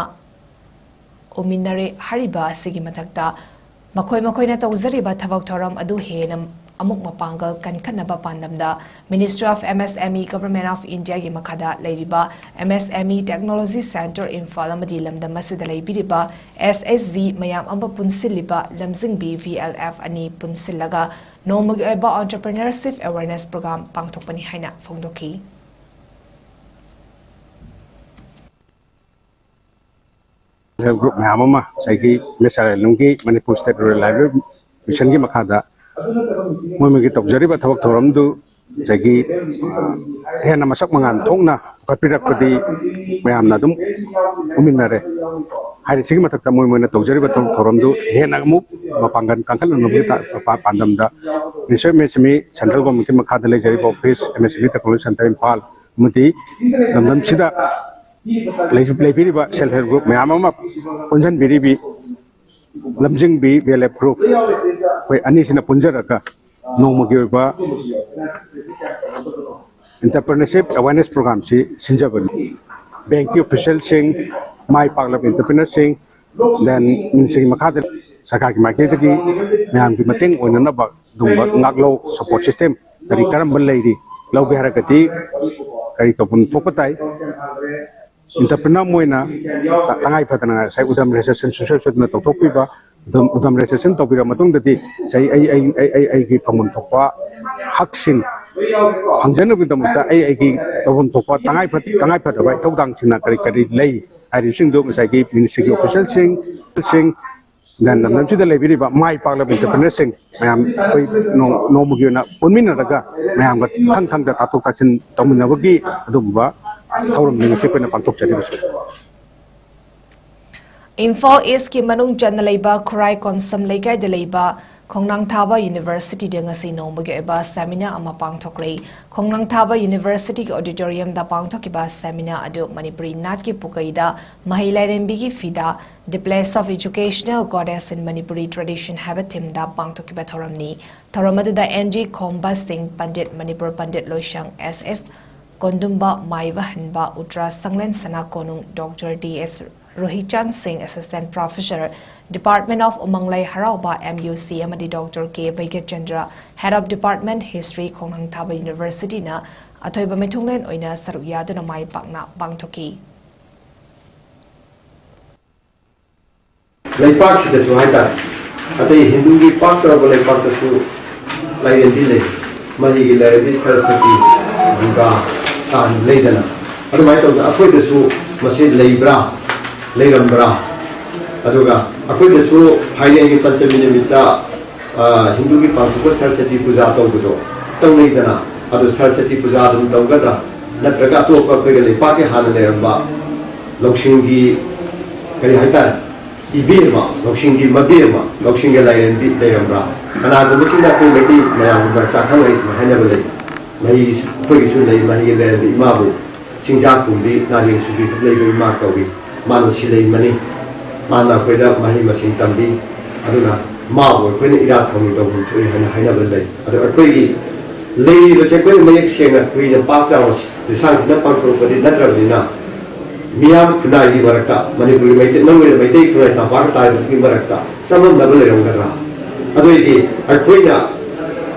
ꯎꯃꯤꯟꯅꯔꯦ꯫ ꯍꯥꯏꯔꯤꯕ ꯑꯁꯤꯒꯤ ꯃꯊꯛꯇ ꯃꯈꯣꯏ ꯃꯈꯣꯏꯅ ꯇꯧꯖꯔꯤꯕ ꯊꯕꯛ ꯊꯧꯔꯝ ꯑꯗꯨ ꯍꯦꯟꯅ ꯑꯃꯨꯛ ꯃꯄꯥꯡꯒꯜ ꯀꯟꯈꯠꯅꯕ ꯄꯥꯟꯗꯝꯗ Ministry of MSME, Government of India ꯒꯤ ꯃꯈꯥꯗ ꯂꯩꯔꯤꯕ MSME Technology Centre ꯏꯝꯐꯥꯜ ꯑꯃꯗꯤ ꯂꯝꯗꯝ ꯑꯁꯤꯗ ꯂꯩꯕꯤꯔꯤꯕ SHG ꯃꯌꯥꯝ ꯑꯃ ꯄꯨꯟꯁꯤꯜꯂꯤꯕ ꯂꯝꯖꯤꯡꯕꯤ VLF ꯑꯅꯤ ꯄꯨꯟꯁꯤꯜꯂꯒ ꯅꯣꯡꯃꯒꯤ ꯑꯣꯏꯕ Entrepreneurship Awareness Program ꯄꯥꯡꯊꯣꯛꯄꯅꯤ ꯍꯥꯏꯅ ꯐꯣꯡꯗꯣꯛꯈꯤ꯫ Self help group ꯃꯌꯥꯝ ꯑꯃ ꯉꯁꯥꯏꯒꯤ ꯃꯦꯁꯥꯂꯦꯝꯒꯤ Manipur State Rural Livelihood Mission ꯒꯤ ꯃꯈꯥꯗ ꯃꯣꯏ ꯃꯣꯏꯒꯤ ꯇꯧꯖꯔꯤꯕ ꯊꯕꯛ ꯊꯧꯔꯝꯗꯨ ꯉꯁꯥꯏꯒꯤ, ꯑ, ꯍꯦꯟꯅ ꯃꯁꯛ ꯃꯉꯥꯜ ꯊꯣꯛꯅ ꯄꯨꯈꯠꯄꯤꯔꯛꯄꯗꯤ ꯃꯌꯥꯝꯅ ꯑꯗꯨꯝ ꯎꯃꯤꯟꯅꯔꯦ꯫ ꯍꯥꯏꯔꯤꯁꯤꯒꯤ ꯃꯊꯛꯇ ꯃꯣꯏ ꯃꯣꯏꯅ ꯇꯧꯖꯔꯤꯕ ꯊꯕꯛ ꯊꯧꯔꯝꯗꯨ ꯍꯦꯟꯅ ꯑꯃꯨꯛ ꯃꯄꯥꯡꯒꯜ ꯀꯟꯈꯠꯍꯟꯅꯕꯒꯤ ꯇ-, ꯄ-, ꯄꯥꯟꯗꯝꯗ Ministry of MSME, Central Government ꯀꯤ ꯃꯈꯥꯗ ꯂꯩꯖꯔꯤꯕ office, MSME Technology Centre Imphal ꯑꯃꯗꯤ ꯂꯝꯗꯝꯁꯤꯗ ꯂꯩ-, ꯂꯩꯕꯤꯔꯤꯕ self help group ꯃꯌꯥꯝ ꯑꯃ ꯄꯨꯟꯁꯤꯟꯕꯤꯔꯤꯕꯤ ꯂꯝꯖꯤꯡꯕꯤ VLF group ꯑꯩꯈꯣꯏ ꯑꯅꯤꯁꯤꯅ ꯄꯨꯟꯖꯔꯒ ꯅꯣꯡꯃꯒꯤ ꯑꯣꯏꯕ Entrepreneurship Awareness Program ꯁꯤ ꯁꯤꯟꯖꯕꯅꯤ꯫ Bank ꯀꯤ official ꯁꯤꯡ, ꯃꯥꯏ ꯄꯥꯛꯂꯕ entrepreneur ꯁꯤꯡ, then ꯃꯤꯅꯤꯁꯇ꯭ꯔꯤꯒꯤ ꯃꯈꯥꯗ ꯁꯔꯀꯥꯔꯒꯤ ꯃꯥꯏꯀꯩꯗꯒꯤ ꯃꯌꯥꯝꯒꯤ ꯃꯇꯦꯡ ꯑꯣꯏꯅꯅꯕ ꯑꯗꯨꯒꯨꯝꯕ ꯉꯥꯛꯂꯧ support system ꯀꯔꯤ ꯀꯔꯝꯕ ꯂꯩꯔꯤ, ꯂꯧꯒꯦ ꯍꯥꯏꯔꯒꯗꯤ ꯀꯔꯤ ꯇꯧꯐꯝ ꯊꯣꯛꯄ ꯇꯥꯏ꯫ Entrepreneur ꯑꯃ ꯑꯣꯏꯅ ꯇ-, ꯇꯉꯥꯏ ꯐꯗꯅ ꯉꯁꯥꯏ ꯎꯗꯝ registration ꯁꯨꯡꯁꯣꯏ ꯁꯣꯏꯗꯅ ꯇꯧꯊꯣꯛꯄꯤꯕ, ꯎꯗꯝ, ꯎꯗꯝ registration ꯇꯧꯕꯤꯔꯕ ꯃꯇꯨꯡꯗꯗꯤ ꯉꯁꯥꯏ ꯑꯩ, ꯑꯩ, ꯑꯩ, ꯑꯩ, ꯑꯩꯒꯤ ꯐꯪꯐꯝ ꯊꯣꯛꯄ ꯍꯛꯁꯤꯡ ꯐꯪꯖꯅꯕꯒꯤꯗꯃꯛꯇ ꯑꯩ, ꯑꯩꯒꯤ ꯇꯧꯐꯝ ꯊꯣꯛꯄ ꯇꯉꯥꯏ ꯐ-, ꯇꯉꯥꯏ ꯐꯗꯕ ꯏꯊꯧꯗꯥꯡꯁꯤꯡꯅ ꯀꯔꯤ ꯀꯔꯤ ꯂꯩ ꯍꯥꯏꯔꯤꯕꯁꯤꯡꯗꯨ ꯉꯁꯥꯏꯒꯤ ꯃꯤꯅꯤꯁꯇ꯭ꯔꯤꯒꯤ official ꯁꯤꯡ, ꯁꯤꯡ, then ꯂꯝꯗꯝꯁꯤꯗ ꯂꯩꯕꯤꯔꯤꯕ ꯃꯥꯏ ꯄꯥꯛꯂꯕ entrepreneur ꯁꯤꯡ ꯃꯌꯥꯝ ꯑꯩꯈꯣꯏ ꯅꯣꯡ-, ꯅꯣꯡꯃꯒꯤ ꯑꯣꯏꯅ ꯄꯨꯟꯃꯤꯟꯅꯔꯒ ꯃꯌꯥꯝꯒ ꯈꯪ ꯈꯪꯗ ꯇꯥꯊꯣꯛ ꯇꯥꯁꯤꯟ ꯇꯧꯃꯤꯟꯅꯕꯒꯤ ꯑꯗꯨꯒꯨꯝꯕ ꯊꯧꯔꯝꯅꯤ ꯉꯁꯤ ꯑꯩꯈꯣꯏꯅ ꯄꯥꯡꯊꯣꯛꯆꯔꯤꯕꯁꯤ꯫ ꯏꯝꯐꯥꯜ ꯏꯁꯀꯤ ꯃꯅꯨꯡ ꯆꯟꯅ ꯂꯩꯕ ꯈꯨꯔꯥꯏ ꯀꯣꯟꯁꯝ ꯂꯩꯀꯥꯏꯗ ꯂꯩꯕ ꯈꯣꯡꯅꯥꯡꯊꯥꯕ ꯌꯨꯅꯤꯚꯔꯁꯤꯇꯤꯗ ꯉꯁꯤ ꯅꯣꯡꯃꯒꯤ ꯑꯣꯏꯕ seminar ꯑꯃ ꯄꯥꯡꯊꯣꯛꯂꯦ꯫ ꯈꯣꯡꯅꯥꯡꯊꯥꯕ ꯌꯨꯅꯤꯚꯔꯁꯤꯇꯤꯒꯤ auditorium ꯗ ꯄꯥꯡꯊꯣꯛꯈꯤꯕ seminar ꯑꯗꯨ ꯃꯅꯤꯄꯨꯔꯤ ꯅꯥꯠꯀꯤ ꯄꯨꯀꯩꯗ ꯃꯍꯩ ꯂꯥꯏꯔꯦꯝꯕꯤꯒꯤ ꯐꯤꯗꯥ, The Place of Educational Goddess in Manipuri Tradition ꯍꯥꯏꯕ theme ꯗ ꯄꯥꯡꯊꯣꯛꯈꯤꯕ ꯊꯧꯔꯝꯅꯤ꯫ ꯊꯧꯔꯝ ꯑꯗꯨꯗ N G ꯈꯣꯝꯕ ꯁꯤꯡ ꯄꯟꯗꯤꯠ, ꯃꯅꯤꯄꯨꯔ ꯄꯟꯗꯤꯠ ꯂꯣꯏꯁꯪ S S ꯀꯣꯟꯗꯨꯝꯕ ꯃꯥꯏꯕ ꯍꯟꯕ, ꯎꯇ꯭ꯔꯥ ꯁꯪꯂꯦꯟ ꯁꯅꯥ ꯀꯣꯅꯨꯡ, Doctor D S ꯔꯣꯍꯤꯆꯥꯟ ꯁꯤꯡ, Assistant Professor Department of ꯎꯃꯪ ꯂꯥꯏ ꯍꯔꯥꯎꯕ, M U C, ꯑꯃꯗꯤ Doctor K Bhagyachandra, Head of Department History, ꯈꯣꯡꯅꯥꯡ ꯊꯥꯕ University ꯅ ꯑꯊꯣꯏꯕ ꯃꯤꯊꯨꯡꯂꯦꯟ ꯑꯣꯏꯅ ꯁꯔꯨꯛ ꯌꯥꯗꯨꯅ ꯃꯥꯏ ꯄꯥꯛꯅ ꯄꯥꯡꯊꯣꯛꯈꯤ꯫ ꯂꯩꯄꯥꯛꯁꯤꯗꯁꯨ ꯍꯥꯏꯇꯥꯔꯦ, ꯑꯇꯩ ꯍꯤꯟꯗꯨꯒꯤ ꯄꯥꯛ ꯆꯥꯎꯔꯕ ꯂꯩꯄꯥꯛꯇꯁꯨ ꯂꯥꯏꯔꯦꯝꯕꯤ ꯂꯩ꯫ ꯃꯍꯩꯒꯤ ꯂꯥꯏꯔꯦꯝꯕꯤ ꯁꯔꯁ꯭ꯋꯇꯤ, ꯗꯨꯔꯒꯥ, ꯇꯥꯟ ꯂꯩꯗꯅ, ꯑꯗꯨꯃꯥꯏꯅ ꯇꯧꯗꯅ ꯑꯩꯈꯣꯏꯗꯁꯨ ꯃꯁꯤ ꯂꯩꯕ꯭ꯔꯥ, ꯂꯩꯔꯝꯕ꯭ꯔꯥ? ꯑꯗꯨꯒ ꯑꯩꯈꯣꯏꯗꯁꯨ ꯐꯥꯏꯅꯦꯜꯒꯤ ꯄꯟꯆꯃꯤ ꯅꯨꯃꯤꯠꯇ, ꯑ, ꯍꯤꯟꯗꯨꯒꯤ ꯄꯥꯡꯊꯣꯛꯄ ꯁꯔꯁ꯭ꯋꯇꯤ ꯄꯨꯖꯥ ꯇꯧꯕꯗꯣ ꯇꯧꯅꯩꯗꯅ, ꯑꯗꯣ ꯁꯔꯁ꯭ꯋꯇꯤ ꯄꯨꯖꯥ ꯑꯗꯨꯝ ꯇꯧꯒꯗ꯭ꯔꯥ, ꯅꯠꯇ꯭ꯔꯒ ꯑꯇꯣꯞꯄ ꯑꯩꯈꯣꯏꯒ ꯂꯩꯄꯥꯛꯀꯤ ꯍꯥꯟꯅ ꯂꯩꯔꯝꯕ ꯂꯧꯁꯤꯡꯒꯤ, ꯀꯔꯤ ꯍꯥꯏꯇꯥꯔꯦ, ꯏꯕꯦꯝꯃ, ꯂꯧꯁꯤꯡꯒꯤ ꯃꯕꯦꯝꯃ, ꯂꯧꯁꯤꯡꯒꯤ ꯂꯥꯏꯔꯦꯝꯕꯤ ꯂꯩꯔꯝꯕ꯭ꯔꯥ? ꯀꯅꯥꯒꯨꯝꯕꯁꯤꯡꯅ ꯑꯩꯈꯣꯏ ꯃꯩꯇꯩ ꯃꯌꯥꯝꯒꯤ ꯃꯔꯛꯇ ꯑꯈꯪ ꯑꯍꯩꯁꯤꯡꯅ ꯍꯥꯏꯅꯕ ꯂꯩ, ꯃꯍꯩ ꯑꯩꯈꯣꯏꯒꯤꯁꯨ ꯂꯩ, ꯃꯍꯩꯒꯤ ꯂꯥꯏꯔꯦꯝꯕꯤ ꯏꯃꯥꯕꯨ ꯆꯤꯡꯖꯥꯛ ꯄꯨꯝꯕꯤ, ꯅꯥꯔꯦꯟ ꯁꯨꯕꯤ ꯂꯩꯕ ꯏꯃꯥ ꯀꯧꯏ꯫ ꯃꯥꯅ ꯁꯤꯂꯩꯃꯅꯤ꯫ ꯃꯥꯅ ꯑꯩꯈꯣꯏꯗ ꯃꯍꯩ ꯃꯁꯤꯡ ꯇꯝꯕꯤ꯫ ꯑꯗꯨꯅ ꯃꯥꯕꯨ ꯑꯩꯈꯣꯏꯅ ꯏꯔꯥꯠ ꯊꯧꯅꯤ ꯇꯧꯐꯝ ꯊꯣꯛꯏ ꯍꯥꯏꯅ ꯍꯥꯏꯅꯕ ꯂꯩ꯫ ꯑꯗꯣ ꯑꯩꯈꯣꯏꯒꯤ ꯂꯩꯔꯤꯕꯁꯦ ꯑꯩꯈꯣꯏꯅ ꯃꯌꯦꯛ ꯁꯦꯡꯅ ꯀꯨꯏꯅ ꯄꯥꯛ ꯆꯥꯎꯅ ꯂꯤꯁꯥꯡꯁꯤꯟꯅ ꯄꯥꯡꯊꯣꯔꯛꯄꯗꯤ ꯅꯠꯇ꯭ꯔꯕꯅꯤꯅ, ꯃꯤꯌꯥꯝ ꯈꯨꯟꯅꯥꯏꯒꯤ ꯃꯔꯛꯇ, ꯃꯅꯤꯄꯨꯔꯒꯤ ꯃꯩꯇꯩ, ꯅꯪ ꯑꯣꯏꯅ ꯃꯩꯇꯩ ꯈꯨꯟꯅꯥꯏ ꯇꯝꯄꯥꯛꯇ ꯇꯥꯔꯤꯕꯁꯤꯒꯤ ꯃꯔꯛꯇ ꯆꯃꯝꯅꯕ ꯂꯩꯔꯝꯒꯗ꯭ꯔꯥ? ꯑꯗꯨꯑꯣꯏꯗꯤ ꯑꯩꯈꯣꯏꯅ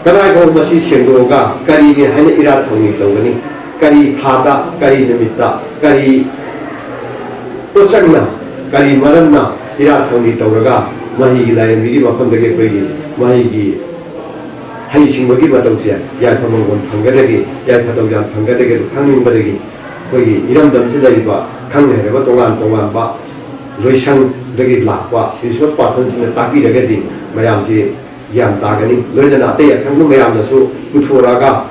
ꯀꯗꯥꯏꯐꯥꯎ ꯃꯁꯤ ꯁꯦꯡꯗꯣꯛꯑꯒ ꯀꯔꯤꯅꯤ ꯍꯥꯏꯅ ꯏꯔꯥꯠ ꯊꯧꯅꯤ ꯇꯧꯒꯅꯤ? ꯀꯔꯤ ꯊꯥꯗ, ꯀꯔꯤ ꯅꯨꯃꯤꯠꯇ, ꯀꯔꯤ ꯄꯣꯠꯁꯛꯅ, ꯀꯔꯤ ꯃꯔꯝꯅ ꯏꯔꯥꯠ ꯊꯧꯅꯤ ꯇꯧꯔꯒ ꯃꯍꯩꯒꯤ ꯂꯥꯏꯔꯦꯝꯕꯤꯒꯤ ꯃꯐꯝꯗꯒꯤ ꯑꯩꯈꯣꯏꯒꯤ ꯃꯍꯩꯒꯤ ꯍꯩ ꯁꯤꯡꯕꯒꯤ ꯃꯇꯧꯁꯦ ꯌꯥꯏꯐ ꯃꯪꯒꯣꯜ ꯐꯪꯒꯗꯒꯦ, ꯌꯥꯏꯐ ꯊꯧꯖꯥꯜ ꯐꯪꯒꯗꯒꯦ ꯑꯗꯨ ꯈꯪꯅꯤꯡꯕꯗꯒꯤ ꯑꯩꯈꯣꯏꯒꯤ ꯏꯔꯝꯗꯝꯁꯤꯗ ꯂꯩꯔꯤꯕ ꯈꯪ ꯍꯩꯔꯕ ꯇꯣꯉꯥꯟ ꯇꯣꯉꯥꯟꯕ ꯂꯣꯏꯁꯪꯗꯒꯤ ꯂꯥꯛꯄ ꯔꯤꯁꯣꯔꯁ ꯄꯥꯔꯁꯟꯁꯤꯡꯅ ꯇꯥꯛꯄꯤꯔꯒꯗꯤ ꯃꯌꯥꯝꯁꯤ ꯒ꯭ꯌꯥꯟ ꯇꯥꯒꯅꯤ꯫ ꯂꯣꯏꯅꯅ ꯑꯇꯩ ꯑꯈꯪꯕ ꯃꯌꯥꯝꯅꯁꯨ ꯄꯨꯊꯣꯔꯛꯑꯒ,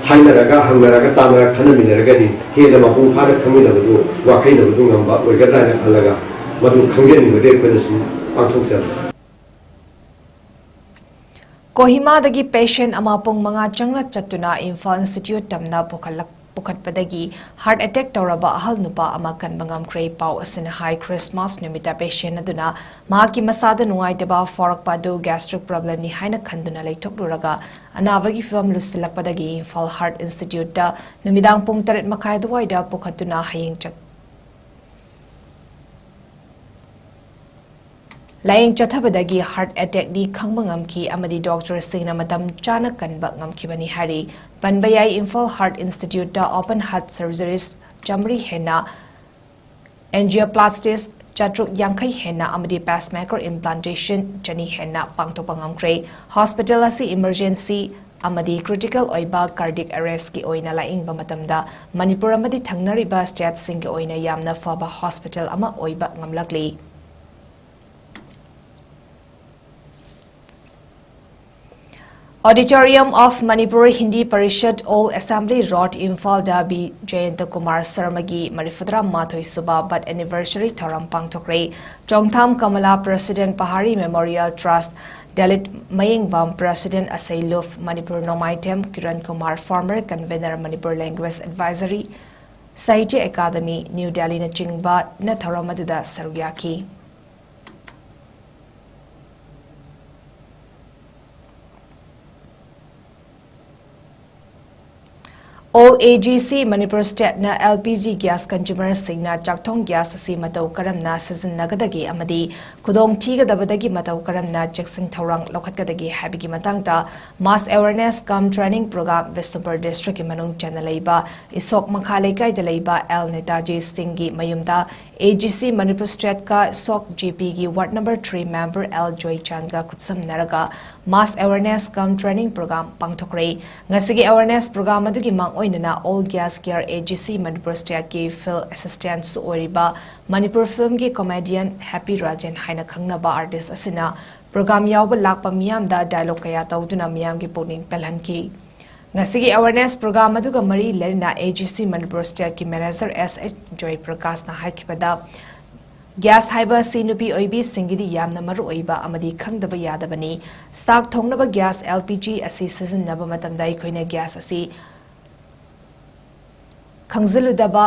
ꯍꯥꯏꯅꯔꯒ, ꯍꯪꯅꯔꯒ, ꯇꯥꯟꯅꯔꯒ, ꯈꯟꯅꯃꯤꯟꯅꯔꯒꯗꯤ ꯍꯦꯟꯅ ꯃꯄꯨꯡ ꯐꯥꯅ ꯈꯪꯃꯤꯟꯅꯕꯗꯨ, ꯋꯥꯈꯩꯅꯕꯗꯨ ꯉꯝꯕ ꯑꯣꯏꯒꯗ꯭ꯔꯥ ꯍꯥꯏꯅ ꯈꯜꯂꯒ ꯃꯗꯨ ꯈꯪꯖꯅꯤꯡꯕꯗꯤ ꯑꯩꯈꯣꯏꯅ ꯁꯨꯝ ꯄꯥꯡꯊꯣꯛꯆꯕꯅꯤ꯫ ꯀꯣꯍꯤꯃꯥꯗꯒꯤ ꯄꯦꯁꯦꯟ ꯑꯃ ꯄꯨꯡ ꯃꯉꯥ ꯆꯪꯅ ꯆꯠꯇꯨꯅ ꯏꯝꯐꯥꯜ ꯏꯟꯁꯇꯤꯇ꯭ꯌꯨꯠ ꯇꯝꯅ ꯄꯨꯈꯠꯂꯛ-, ꯄꯨꯈꯠꯄꯗꯒꯤ ꯍꯥꯔꯠ ꯑꯦꯇꯦꯛ ꯇꯧꯔꯕ ꯑꯍꯜ ꯅꯨꯄꯥ ꯑꯃ ꯀꯟꯕ ꯉꯝꯈ꯭ꯔꯦ꯫ ꯄꯥꯎ ꯑꯁꯤꯅ ꯍꯥꯏ, ꯈ꯭ꯔꯤꯁꯃꯥꯁ ꯅꯨꯃꯤꯠꯇ ꯄꯦꯁꯦꯟ ꯑꯗꯨꯅ ꯃꯍꯥꯛꯀꯤ ꯃꯁꯥꯗ ꯅꯨꯡꯉꯥꯏꯇꯕ ꯐꯥꯎꯔꯛꯄ ꯑꯗꯨ ꯒ꯭ꯌꯥꯁꯇ꯭ꯔꯤꯛ ꯄ꯭ꯔꯣꯕ꯭ꯂꯦꯝꯅꯤ ꯍꯥꯏꯅ ꯈꯟꯗꯨꯅ ꯂꯩꯊꯣꯛꯂꯨꯔꯒ ꯑꯅꯥꯕꯒꯤ ꯐꯤꯚꯝ ꯂꯨꯁꯤꯜꯂꯛꯄꯗꯒꯤ ꯏꯝꯐꯥꯜ ꯍꯥꯔꯠ ꯏꯟꯁꯇꯤꯇ꯭ꯌꯨꯠꯇ ꯅꯨꯃꯤꯗꯥꯡ ꯄꯨꯡ ꯇꯔꯦꯠ ꯃꯈꯥꯏ ꯑꯗꯨꯋꯥꯏꯗ ꯄꯨꯈꯠꯇꯨꯅ ꯍꯌꯦꯡ ꯆꯠ- ꯂꯥꯌꯦꯡ ꯆꯠꯊꯕꯗꯒꯤ heart attackꯅꯤ ꯈꯪꯕ ꯉꯝꯈꯤ ꯑꯃꯗꯤ doctorꯁꯤꯡꯅ ꯃꯇꯝ ꯆꯥꯅ ꯀꯟꯕ ꯉꯝꯈꯤꯕꯅꯤ ꯍꯥꯏꯔꯤ꯫ ꯄꯟꯕ ꯌꯥꯏ, Imphal Heart Instituteꯇ open heart surgeries ꯆꯥꯃꯔꯤ ꯍꯦꯟꯅ, angioplasties ꯆꯥꯇ꯭ꯔꯨꯛ ꯌꯥꯡꯈꯩ ꯍꯦꯟꯅ ꯑꯃꯗꯤ pacemaker implantation ꯆꯅꯤ ꯍꯦꯟꯅ ꯄꯥꯡꯊꯣꯛꯄ ꯉꯝꯈ꯭ꯔꯦ꯫ Hospital ꯑꯁꯤ emergency ꯑꯃꯗꯤ critical ꯑꯣꯏꯕ cardiac arrestꯀꯤ ꯑꯣꯏꯅ ꯂꯥꯌꯦꯡꯕ ꯃꯇꯝꯗ ꯃꯅꯤꯄꯨꯔ ꯑꯃꯗꯤ ꯊꯪꯅꯔꯤꯕ stateꯁꯤꯡꯒꯤ ꯑꯣꯏꯅ ꯌꯥꯝꯅ ꯐꯕ hospital ꯑꯃ ꯑꯣꯏꯕ ꯉꯝꯂꯛꯂꯤ꯫ Auditorium of Manipur Hindi Parishad, Old Assembly Road, ꯏꯝꯐꯥꯜꯗ ꯕꯤ ꯖꯌꯟꯇ ꯀꯨꯃꯥꯔ ꯁꯔꯃꯒꯤ ꯃꯔꯤꯐꯨꯇꯔꯥ ꯃꯥꯊꯣꯏ ꯁꯨꯕ birth anniversary ꯊꯧꯔꯝ ꯄꯥꯡꯊꯣꯛꯈ꯭ꯔꯦ꯫ ꯆꯣꯡꯊꯥꯝ Kamala President, Pahari Memorial Trust, Dalit ꯃꯌꯦꯡꯕꯝ President, ꯑꯁꯩꯂꯨꯞ ꯃꯅꯤꯄꯨꯔ ꯅꯣꯡꯃꯥꯏꯊꯦꯝ, Kiran Kumar, former convener Manipur Language Advisory, Sahitya Academy, New Delhiꯅꯆꯤꯡꯕꯅ ꯊꯧꯔꯝ ꯑꯗꯨꯗ ꯁꯔꯨꯛ ꯌꯥꯈꯤ꯫ All AGC Manipur Stateꯅ LPG gas consumerꯁꯤꯡꯅ ꯆꯥꯛꯊꯣꯡ gas ꯑꯁꯤ ꯃꯇꯧ ꯀꯔꯝꯅ ꯁꯤꯖꯤꯟꯅꯒꯗꯒꯦ ꯑꯃꯗꯤ ꯈꯨꯗꯣꯡ ꯊꯤꯒꯗꯕꯗꯒꯤ ꯃꯇꯧ ꯀꯔꯝꯅ ꯆꯦꯛꯁꯤꯟ ꯊꯧꯔꯥꯡ ꯂꯧꯈꯠꯀꯗꯒꯦ ꯍꯥꯏꯕꯒꯤ ꯃꯇꯥꯡꯗ mass awareness cum training program Bishnupur districtꯀꯤ ꯃꯅꯨꯡ ꯆꯟꯅ ꯂꯩꯕ ꯏꯁꯣꯛ ꯃꯈꯥ ꯂꯩꯀꯥꯏꯗ ꯂꯩꯕ ꯑꯦꯜ ꯅꯦꯇꯥꯖꯤ ꯁꯤꯡꯒꯤ ꯃꯌꯨꯝꯗ AGC Manipur Stateꯀ ꯁꯣꯛ GPꯒꯤ ward number three member L ꯖꯣꯏꯆꯥꯟꯒ ꯈꯨꯠꯁꯝꯅꯔꯒ mass awareness cum training program ꯄꯥꯡꯊꯣꯛꯈ꯭ꯔꯦ꯫ ꯉꯁꯤꯒꯤ awareness program ꯑꯗꯨꯒꯤ ꯃꯥꯡꯑꯣꯏꯅꯅ All Gas Care AGC Manipur Stateꯀꯤ field assistantꯁꯨ ꯑꯣꯏꯔꯤꯕ ꯃꯅꯤꯄꯨꯔ filmꯒꯤ comedian Happy Rajen ꯍꯥꯏꯅ ꯈꯪꯅꯕ artist ꯑꯁꯤꯅ program ꯌꯥꯎꯕ ꯂꯥꯛꯄ ꯃꯤꯌꯥꯝꯗ dialogue ꯀꯌꯥ ꯇꯧꯗꯨꯅ ꯃꯤꯌꯥꯝꯒꯤ ꯄꯨꯛꯅꯤꯡ ꯄꯦꯜꯍꯟꯈꯤ꯫ ꯉꯁꯤꯒꯤ awareness program ꯑꯗꯨꯒ ꯃꯔꯤ ꯂꯩꯅꯅ AGC Manipur Stateꯀꯤ manager ꯑꯦꯁ ꯑꯦꯆ ꯖꯣꯏ ꯄ꯭ꯔꯀꯥꯁꯅ ꯍꯥꯏꯈꯤꯕꯗ, gas ꯍꯥꯏꯕ ꯑꯁꯤ ꯅꯨꯄꯤ ꯑꯣꯏꯕꯤꯁꯤꯡꯒꯤꯗꯤ ꯌꯥꯝꯅ ꯃꯔꯨ ꯑꯣꯏꯕ ꯑꯃꯗꯤ ꯈꯪꯗꯕ ꯌꯥꯗꯕꯅꯤ꯫ ꯆꯥꯛ ꯊꯣꯡꯅꯕ gas LPG ꯑꯁꯤ ꯁꯤꯖꯤꯟꯅꯕ ꯃꯇꯝꯗ ꯑꯩꯈꯣꯏꯅ gas ꯑꯁꯤ ꯈꯪꯖꯤꯜꯂꯨꯗꯕ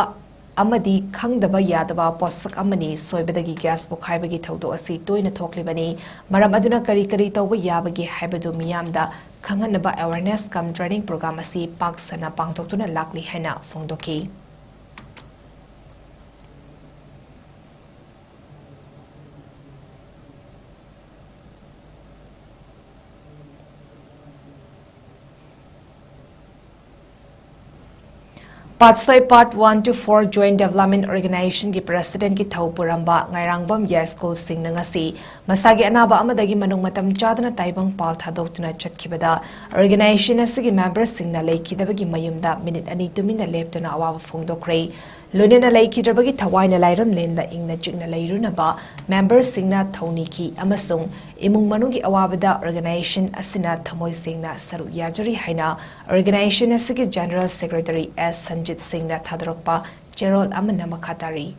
ꯑꯃꯗꯤ ꯈꯪꯗꯕ ꯌꯥꯗꯕ ꯄꯣꯠꯁꯛ ꯑꯃꯅꯤ꯫ ꯁꯣꯏꯕꯗꯒꯤ gas ꯄꯣꯈꯥꯏꯕꯒꯤ ꯊꯧꯗꯣꯛ ꯑꯁꯤ ꯇꯣꯏꯅ ꯊꯣꯛꯂꯤꯕꯅꯤ꯫ ꯃꯔꯝ ꯑꯗꯨꯅ ꯀꯔꯤ ꯀꯔꯤ ꯇꯧꯕ ꯌꯥꯕꯒꯦ ꯍꯥꯏꯕꯗꯨ ꯃꯤꯌꯥꯝꯗ ꯈꯪꯍꯟꯅꯕ awareness cum training program ꯑꯁꯤ ꯄꯥꯛ ꯁꯟꯅ ꯄꯥꯡꯊꯣꯛꯇꯨꯅ ꯂꯥꯛꯂꯤ ꯍꯥꯏꯅ ꯐꯣꯡꯗꯣꯛꯈꯤ꯫ ꯄꯥꯠꯁꯣꯏ Part One to Four Joint Development Organization ꯒꯤ President ꯀꯤ ꯊꯧ ꯄꯨꯔꯝꯕ ꯉꯥꯏꯔꯥꯡꯕꯝ ꯌꯥꯏꯁ꯭ꯀꯨꯜ ꯁꯤꯡꯅ ꯉꯁꯤ ꯃꯁꯥꯒꯤ ꯑꯅꯥꯕ ꯑꯃꯗꯒꯤ ꯃꯅꯨꯡ ꯃꯇꯝ ꯆꯥꯗꯅ ꯇꯥꯏꯕꯪ ꯄꯥꯜ ꯊꯥꯗꯣꯛꯇꯨꯅ ꯆꯠꯈꯤꯕꯗ, organization ꯑꯁꯤꯒꯤ member ꯁꯤꯡꯅ ꯂꯩꯈꯤꯗꯕꯒꯤ ꯃꯌꯨꯝꯗ ꯃꯤꯅꯤꯠ ꯑꯅꯤ ꯇꯨꯃꯤꯟꯅ ꯂꯦꯞꯇꯨꯅ ꯑꯋꯥꯕ ꯐꯣꯡꯗꯣꯛꯈ꯭ꯔꯦ꯫ ꯂꯣꯏꯅꯅ ꯂꯩꯈꯤꯗ꯭ꯔꯕꯒꯤ ꯊꯋꯥꯏꯅ ꯂꯥꯏꯔꯝꯂꯦꯟꯗ ꯏꯪꯅ ꯆꯤꯛꯅ ꯂꯩꯔꯨꯅꯕ member ꯁꯤꯡꯅ ꯊꯧꯅꯤꯈꯤ ꯑꯃꯁꯨꯡ ꯏꯃꯨꯡ ꯃꯅꯨꯡꯒꯤ ꯑꯋꯥꯕꯗ organization ꯑꯁꯤꯅ ꯊꯃꯣꯏ ꯁꯦꯡꯅ ꯁꯔꯨꯛ ꯌꯥꯖꯔꯤ ꯍꯥꯏꯅ organization ꯑꯁꯤꯒꯤ General Secretary S ꯁꯟꯖꯤꯠ ꯁꯤꯡꯅ ꯊꯥꯗꯣꯔꯛꯄ ꯆꯦꯔꯣꯜ ꯑꯃꯅ ꯃꯈꯥ ꯇꯥꯔꯤ꯫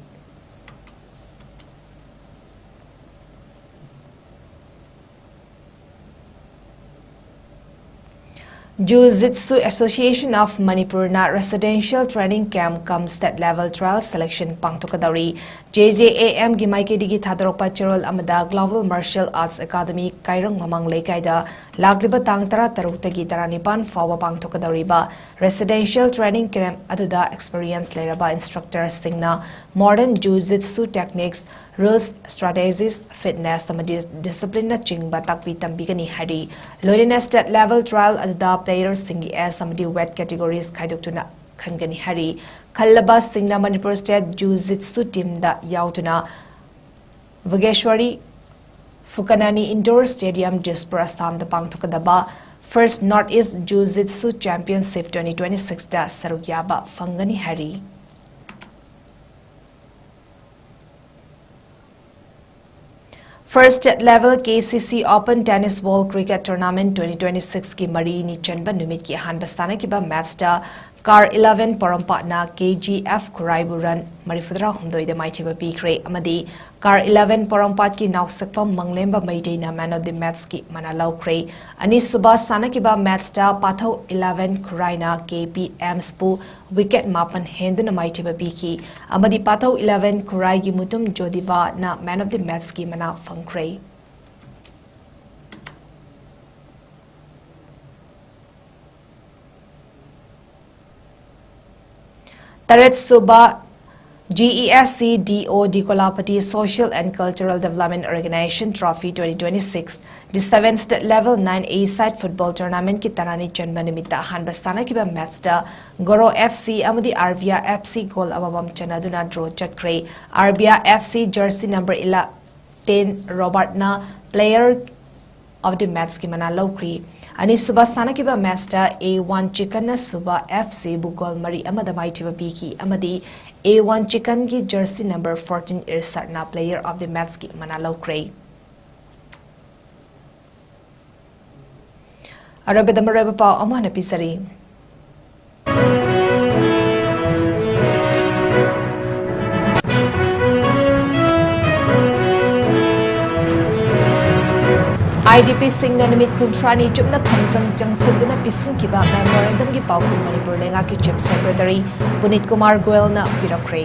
Jiu Jitsu Association of Manipur ꯅ Residential Training Camp cum State Level Trial Selection ꯄꯥꯡꯊꯣꯛꯀꯗꯧꯔꯤ꯫ J J A M ꯒꯤ ꯃꯥꯏꯀꯩꯗꯒꯤ ꯊꯥꯗꯣꯔꯛꯄ ꯆꯦꯔꯣꯜ ꯑꯃꯗ Global Martial Arts Academy ꯀꯥꯏꯔꯪ ꯃꯃꯥꯡ ꯂꯩꯀꯥꯏꯗ ꯂꯥꯛꯂꯤꯕ ꯇꯥꯡ ꯇꯔꯥ ꯇꯔꯨꯛꯇꯒꯤ ꯇꯔꯥꯅꯤꯄꯥꯟ ꯐꯥꯎꯕ ꯄꯥꯡꯊꯣꯛꯀꯗꯧꯔꯤꯕ Residential Training Camp ꯑꯗꯨꯗ experience ꯂꯩꯔꯕ instructor ꯁꯤꯡꯅ modern Jiu Jitsu techniques, rules, strategies, fitness ꯑꯃꯗꯤ discipline ꯅꯆꯤꯡꯕ ꯇꯥꯛꯄꯤ ꯇꯝꯕꯤꯒꯅꯤ ꯍꯥꯏꯔꯤ꯫ ꯂꯣꯏꯅꯅ state level trial ꯑꯗꯨꯗ player ꯁꯤꯡꯒꯤ age ꯑꯃꯗꯤ weight categories ꯈꯥꯏꯗꯣꯛꯇꯨꯅ ꯈꯟꯒꯅꯤ ꯍꯥꯏꯔꯤ꯫ ꯈꯜꯂꯕꯁꯤꯡꯅ Manipur State Jiu Jitsu team ꯗ ꯌꯥꯎꯗꯨꯅ Bhogeshwari Phukanani Indoor Stadium, Dispur, Assam ꯗ ꯄꯥꯡꯊꯣꯛꯀꯗꯕ First North East Jiu Jitsu Championship twenty twenty-six ꯗ ꯁꯔꯨꯛ ꯌꯥꯕ ꯐꯪꯒꯅꯤ ꯍꯥꯏꯔꯤ꯫ First State Level K C C Open Tennis Ball Cricket Tournament twenty twenty-six ꯀꯤ ꯃꯔꯤꯅꯤ ꯆꯟꯕ ꯅꯨꯃꯤꯠꯀꯤ ꯑꯍꯥꯟꯕ ꯁꯥꯟꯅꯈꯤꯕ match ꯇ car eleven ꯄꯣꯔꯣꯝꯄꯥꯠꯅ K G F ꯈꯨꯔꯥꯏꯕꯨ run ꯃꯔꯤꯐꯨꯇꯔꯥ ꯍꯨꯝꯗꯣꯏꯗ ꯃꯥꯏꯊꯤꯕ ꯄꯤꯈ꯭ꯔꯦ ꯑꯃꯗꯤ car eleven ꯄꯣꯔꯣꯝꯄꯥꯠꯀꯤ ꯅꯥꯎꯁꯛꯄꯝ ꯃꯪꯂꯦꯝꯕ ꯃꯩꯇꯩꯅ man of the match ꯀꯤ ꯃꯅꯥ ꯂꯧꯈ꯭ꯔꯦ꯫ ꯑꯅꯤꯁꯨꯕ ꯁꯥꯟꯅꯈꯤꯕ match ꯇ ꯄꯥꯊꯧ eleven ꯈꯨꯔꯥꯏꯅ K P Ems ꯄꯨ wicket ꯃꯥꯄꯟ ꯍꯦꯟꯗꯨꯅ ꯃꯥꯏꯊꯤꯕ ꯄꯤꯈꯤ ꯑꯃꯗꯤ ꯄꯥꯊꯧ eleven ꯈꯨꯔꯥꯏꯒꯤ Mutum ꯖꯣꯗꯤꯕꯥꯅ man of the match ꯀꯤ ꯃꯅꯥ ꯐꯪꯈ꯭ꯔꯦ꯫ ꯇꯔꯦꯠꯁꯨꯕ G E S C D O D Kolapati Social and Cultural Development Organization Trophy twenty twenty-six The seventh state level nine A side football tournamentꯀꯤ ꯇꯔꯥꯅꯤ ꯆꯟꯕ ꯅꯨꯃꯤꯠꯇ ꯑꯍꯥꯟꯕ ꯁꯥꯟꯅꯈꯤꯕ ꯃꯦꯠꯆꯇ ꯒꯣꯔꯣ F C ꯑꯃꯗꯤ R B I F C goal ꯑꯃꯃꯝ ꯆꯟꯅꯗꯨꯅ ꯗ꯭ꯔꯣ ꯆꯠꯈ꯭ꯔꯦ꯫ R B I F C jersey number eleven Robertꯅ player of the matchꯀꯤ ꯃꯅꯥ ꯂꯧꯈ꯭ꯔꯤ꯫ ꯑꯅꯤꯁꯨꯕ ꯁꯥꯟꯅꯈꯤꯕ ꯃꯦꯠꯆꯇ A one Chickenꯅ ꯁꯨꯕ F Cꯕꯨ ꯒꯣꯜ ꯃꯔꯤ ꯑꯃꯗ ꯃꯥꯏꯊꯤꯕ ꯄꯤꯈꯤ ꯑꯃꯗꯤ A one Chickenꯒꯤ jersey number fourteen Irsatꯅ player of the matchꯀꯤ ꯃꯅꯥ ꯂꯧꯈ꯭ꯔꯦ꯫ ꯑꯔꯣꯏꯕꯗ ꯃꯔꯨꯑꯣꯏꯕ ꯄꯥꯎ ꯑꯃꯨꯛ ꯍꯟꯅ ꯄꯤꯖꯔꯤ꯫ IDPꯁꯤꯡꯅ ꯅꯨꯃꯤꯠ ꯀꯨꯟꯊ꯭ꯔꯥꯅꯤ ꯆꯨꯞꯅ ꯈꯣꯡꯖꯪ ꯆꯪꯁꯤꯟꯗꯨꯅ ꯄꯤꯁꯤꯟꯈꯤꯕ memorandumꯒꯤ ꯄꯥꯎꯈꯨꯝ ꯃꯅꯤꯄꯨꯔ ꯂꯩꯉꯥꯛꯀꯤ Chief Secretary ꯄꯨꯅꯤꯠ ꯀꯨꯃꯥꯔ ꯒꯣꯌꯜꯅ ꯄꯤꯔꯛꯈ꯭ꯔꯦ꯫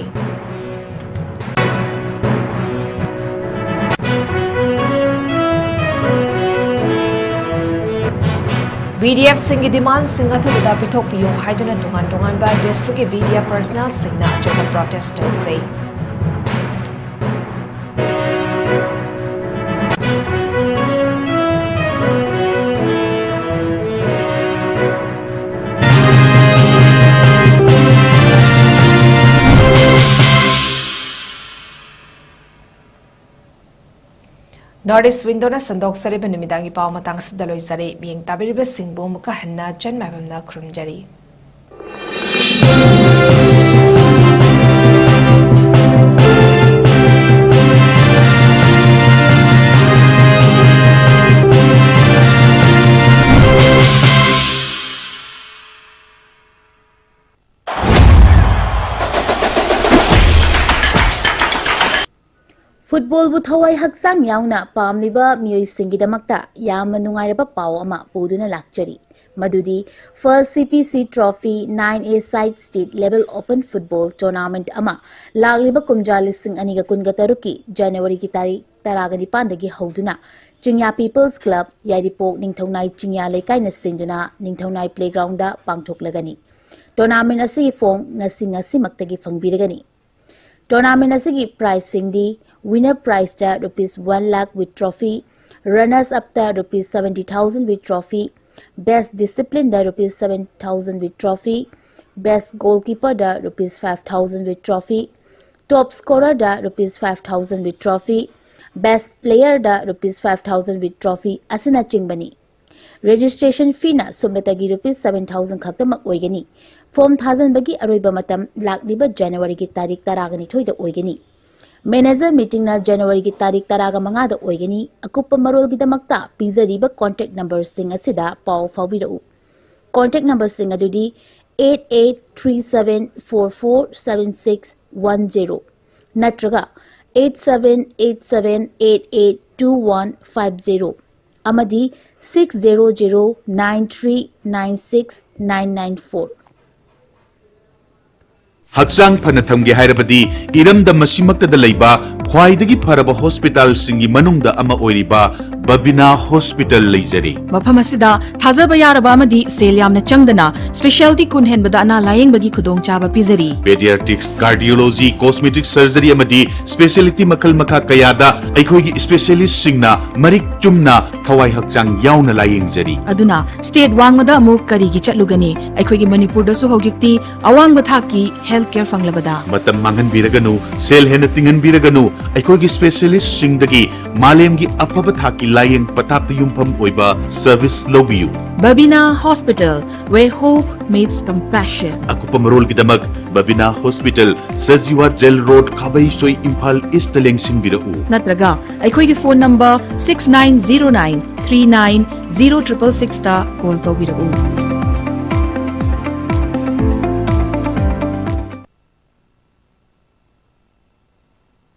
VDFꯁꯤꯡꯒꯤ demandꯁꯤꯡ ꯑꯊꯨꯕꯗ ꯄꯤꯊꯣꯛꯄꯤꯌꯨ ꯍꯥꯏꯗꯨꯅ ꯇꯣꯉꯥꯟ ꯇꯣꯉꯥꯟꯕ districtꯀꯤ VDF personnelꯁꯤꯡꯅ ꯑꯆꯧꯕ protest ꯇꯧꯈ꯭ꯔꯦ꯫ North East Windowꯅ ꯁꯟꯗꯣꯛꯆꯔꯤꯕ ꯅꯨꯃꯤꯗꯥꯡꯒꯤ ꯄꯥꯎ ꯃꯇꯥꯡꯁꯤꯗ ꯂꯣꯏꯖꯔꯦ꯫ ꯃꯤꯠꯌꯦꯡ ꯇꯥꯕꯤꯔꯤꯕꯁꯤꯡꯕꯨ ꯑꯃꯨꯛꯀ ꯍꯟꯅ ꯆꯟ ꯃꯥꯏꯕꯝꯅ ꯈꯨꯔꯨꯝꯖꯔꯤ꯫ Footballꯕꯨ ꯊꯋꯥꯏ ꯍꯛꯆꯥꯡ ꯌꯥꯎꯅ ꯄꯥꯝꯂꯤꯕ ꯃꯤꯑꯣꯏꯁꯤꯡꯒꯤꯗꯃꯛꯇ ꯌꯥꯝꯅ ꯅꯨꯡꯉꯥꯏꯔꯕ ꯄꯥꯎ ꯑꯃ ꯄꯨꯗꯨꯅ ꯂꯥꯛꯆꯔꯤ꯫ ꯃꯗꯨꯗꯤ First C P C Trophy nine A side state level open football tournament ꯑꯃ ꯂꯥꯛꯂꯤꯕ ꯀꯨꯝꯖꯥ ꯂꯤꯁꯤꯡ ꯑꯅꯤꯒ ꯀꯨꯟꯒ ꯇꯔꯨꯛꯀꯤ Januaryꯒꯤ ꯇꯥꯔꯤꯛ ꯇꯔꯥꯒ ꯅꯤꯄꯥꯟꯗꯒꯤ ꯍꯧꯗꯨꯅ ꯆꯤꯡꯌꯥ People's Club, ꯌꯥꯏꯔꯤꯄꯣꯛ ꯅꯤꯡꯊꯧꯅꯥꯏ ꯆꯤꯡꯌꯥ ꯂꯩꯀꯥꯏꯅ ꯁꯤꯟꯗꯨꯅ ꯅꯤꯡꯊꯧꯅꯥꯏ Playgroundꯗ ꯄꯥꯡꯊꯣꯛꯂꯒꯅꯤ꯫ Tournament ꯑꯁꯤꯒꯤ form ꯉꯁꯤ ꯉꯁꯤꯃꯛꯇꯒꯤ ꯐꯪꯕꯤꯔꯒꯅꯤ꯫ Tournament ꯑꯁꯤꯒꯤ prizeꯁꯤꯡꯗꯤ winner prizeꯇ rupees one lakh with trophy, Runners up ꯇ rupees seventy thousand with trophy, best discipline the rupees seven thousand with trophy, best goalkeeper the rupees five thousand with trophy, top scorer the rupees five thousand with trophy, best player the rupees five thousand with trophy ꯑꯁꯤꯅꯆꯤꯡꯕꯅꯤ꯫ Registration fee ꯅ ꯁꯨꯞꯅꯇꯒꯤ rupees seven thousand ꯈꯛꯇꯃꯛ ꯑꯣꯏꯒꯅꯤ꯫ Form ꯊꯥꯖꯤꯟꯕꯒꯤ ꯑꯔꯣꯏꯕ ꯃꯇꯝ ꯂꯥꯛꯂꯤꯕ January ꯒꯤ ꯇꯥꯔꯤꯛ ꯇꯔꯥꯒ ꯅꯤꯊꯣꯏꯗ ꯑꯣꯏꯒꯅꯤ꯫ Manager meeting ꯅ January ꯒꯤ ꯇꯥꯔꯤꯛ ꯇꯔꯥꯒ ꯃꯉꯥꯗ ꯑꯣꯏꯒꯅꯤ꯫ ꯑꯀꯨꯞꯄ ꯃꯔꯣꯜꯒꯤꯗꯃꯛꯇ ꯄꯤꯖꯔꯤꯕ contact number ꯁꯤꯡ ꯑꯁꯤꯗ ꯄꯥꯎ ꯐꯥꯎꯕꯤꯔꯛꯎ꯫ Contact number ꯁꯤꯡ ꯑꯗꯨꯗꯤ eight eight three seven four four seven six one zero ꯅꯠꯇ꯭ꯔꯒ eight seven eight seven eight eight two one five zero ꯑꯃꯗꯤ six zero zero nine three nine six nine nine four꯫ ꯍꯛꯆꯥꯡ ꯐꯅ ꯊꯝꯒꯦ ꯍꯥꯏꯔꯕꯗꯤ ꯏꯔꯝꯗꯝ ꯑꯁꯤꯃꯛꯇꯗ ꯂꯩꯕ ꯈ꯭ꯋꯥꯏꯗꯒꯤ ꯐꯔꯕ ꯍꯣꯁꯄꯤꯇꯥꯜꯁꯤꯡꯒꯤ ꯃꯅꯨꯡꯗ ꯑꯃ ꯑꯣꯏꯔꯤꯕ ꯕꯕꯤꯅꯥ ꯍꯣꯁꯄꯤꯇꯥꯜ ꯂꯩꯖꯔꯤ꯫ ꯃꯐꯝ ꯑꯁꯤꯗ ꯊꯥꯖꯕ ꯌꯥꯔꯕ ꯑꯃꯗꯤ ꯁꯦꯜ ꯌꯥꯝꯅ ꯆꯪꯗꯅ specialty ꯀꯨꯟ ꯍꯦꯟꯕꯗ ꯑꯅꯥ ꯂꯥꯌꯦꯡꯕꯒꯤ ꯈꯨꯗꯣꯡꯆꯥꯕ ꯄꯤꯖꯔꯤ꯫ Pediatrics, cardiology, cosmetic surgery ꯑꯃꯗꯤ specialty ꯃꯈꯜ ꯃꯈꯥ ꯀꯌꯥꯗ ꯑꯩꯈꯣꯏꯒꯤ specialistꯁꯤꯡꯅ ꯃꯔꯤꯛ ꯆꯨꯝꯅ ꯊꯋꯥꯏ ꯍꯛꯆꯥꯡ ꯌꯥꯎꯅ ꯂꯥꯌꯦꯡꯖꯔꯤ꯫ ꯑꯗꯨꯅ state ꯋꯥꯡꯃꯗ ꯑꯃꯨꯛ ꯀꯔꯤꯒꯤ ꯆꯠꯂꯨꯒꯅꯤ? ꯑꯩꯈꯣꯏꯒꯤ ꯃꯅꯤꯄꯨꯔꯗꯁꯨ ꯍꯧꯖꯤꯛꯇꯤ ꯑꯋꯥꯡꯕ ꯊꯥꯛꯀꯤ health care ꯐꯪꯂꯕꯗ꯫ ꯃꯇꯝ ꯃꯥꯡꯍꯟꯕꯤꯔꯒꯅꯨ, ꯁꯦꯜ ꯍꯦꯟꯅ ꯇꯤꯡꯍꯟꯕꯤꯔꯒꯅꯨ, ꯑꯩꯈꯣꯏꯒꯤ specialistꯁꯤꯡꯗꯒꯤ ꯃꯥꯂꯦꯝꯒꯤ ꯑꯐꯕ ꯊꯥꯛꯀꯤ ꯂꯥꯌꯦꯡ ꯄꯊꯥꯞꯇ ꯌꯨꯝꯐꯝ ꯑꯣꯏꯕ service ꯂꯧꯕꯤꯌꯨ꯫ Babina Hospital, where hope meets compassion. ꯑꯀꯨꯞꯄ ꯃꯔꯣꯜꯒꯤꯗꯃꯛ Babina hospital, Sajiwa jail road, Khabeisoi, Imphal east ꯂꯦꯡꯁꯤꯟꯕꯤꯔꯛꯎ꯫ ꯅꯠꯇ꯭ꯔꯒ ꯑꯩꯈꯣꯏꯒꯤ phone number six nine zero nine three nine zero triple sixꯇ call ꯇꯧꯕꯤꯔꯛꯎ꯫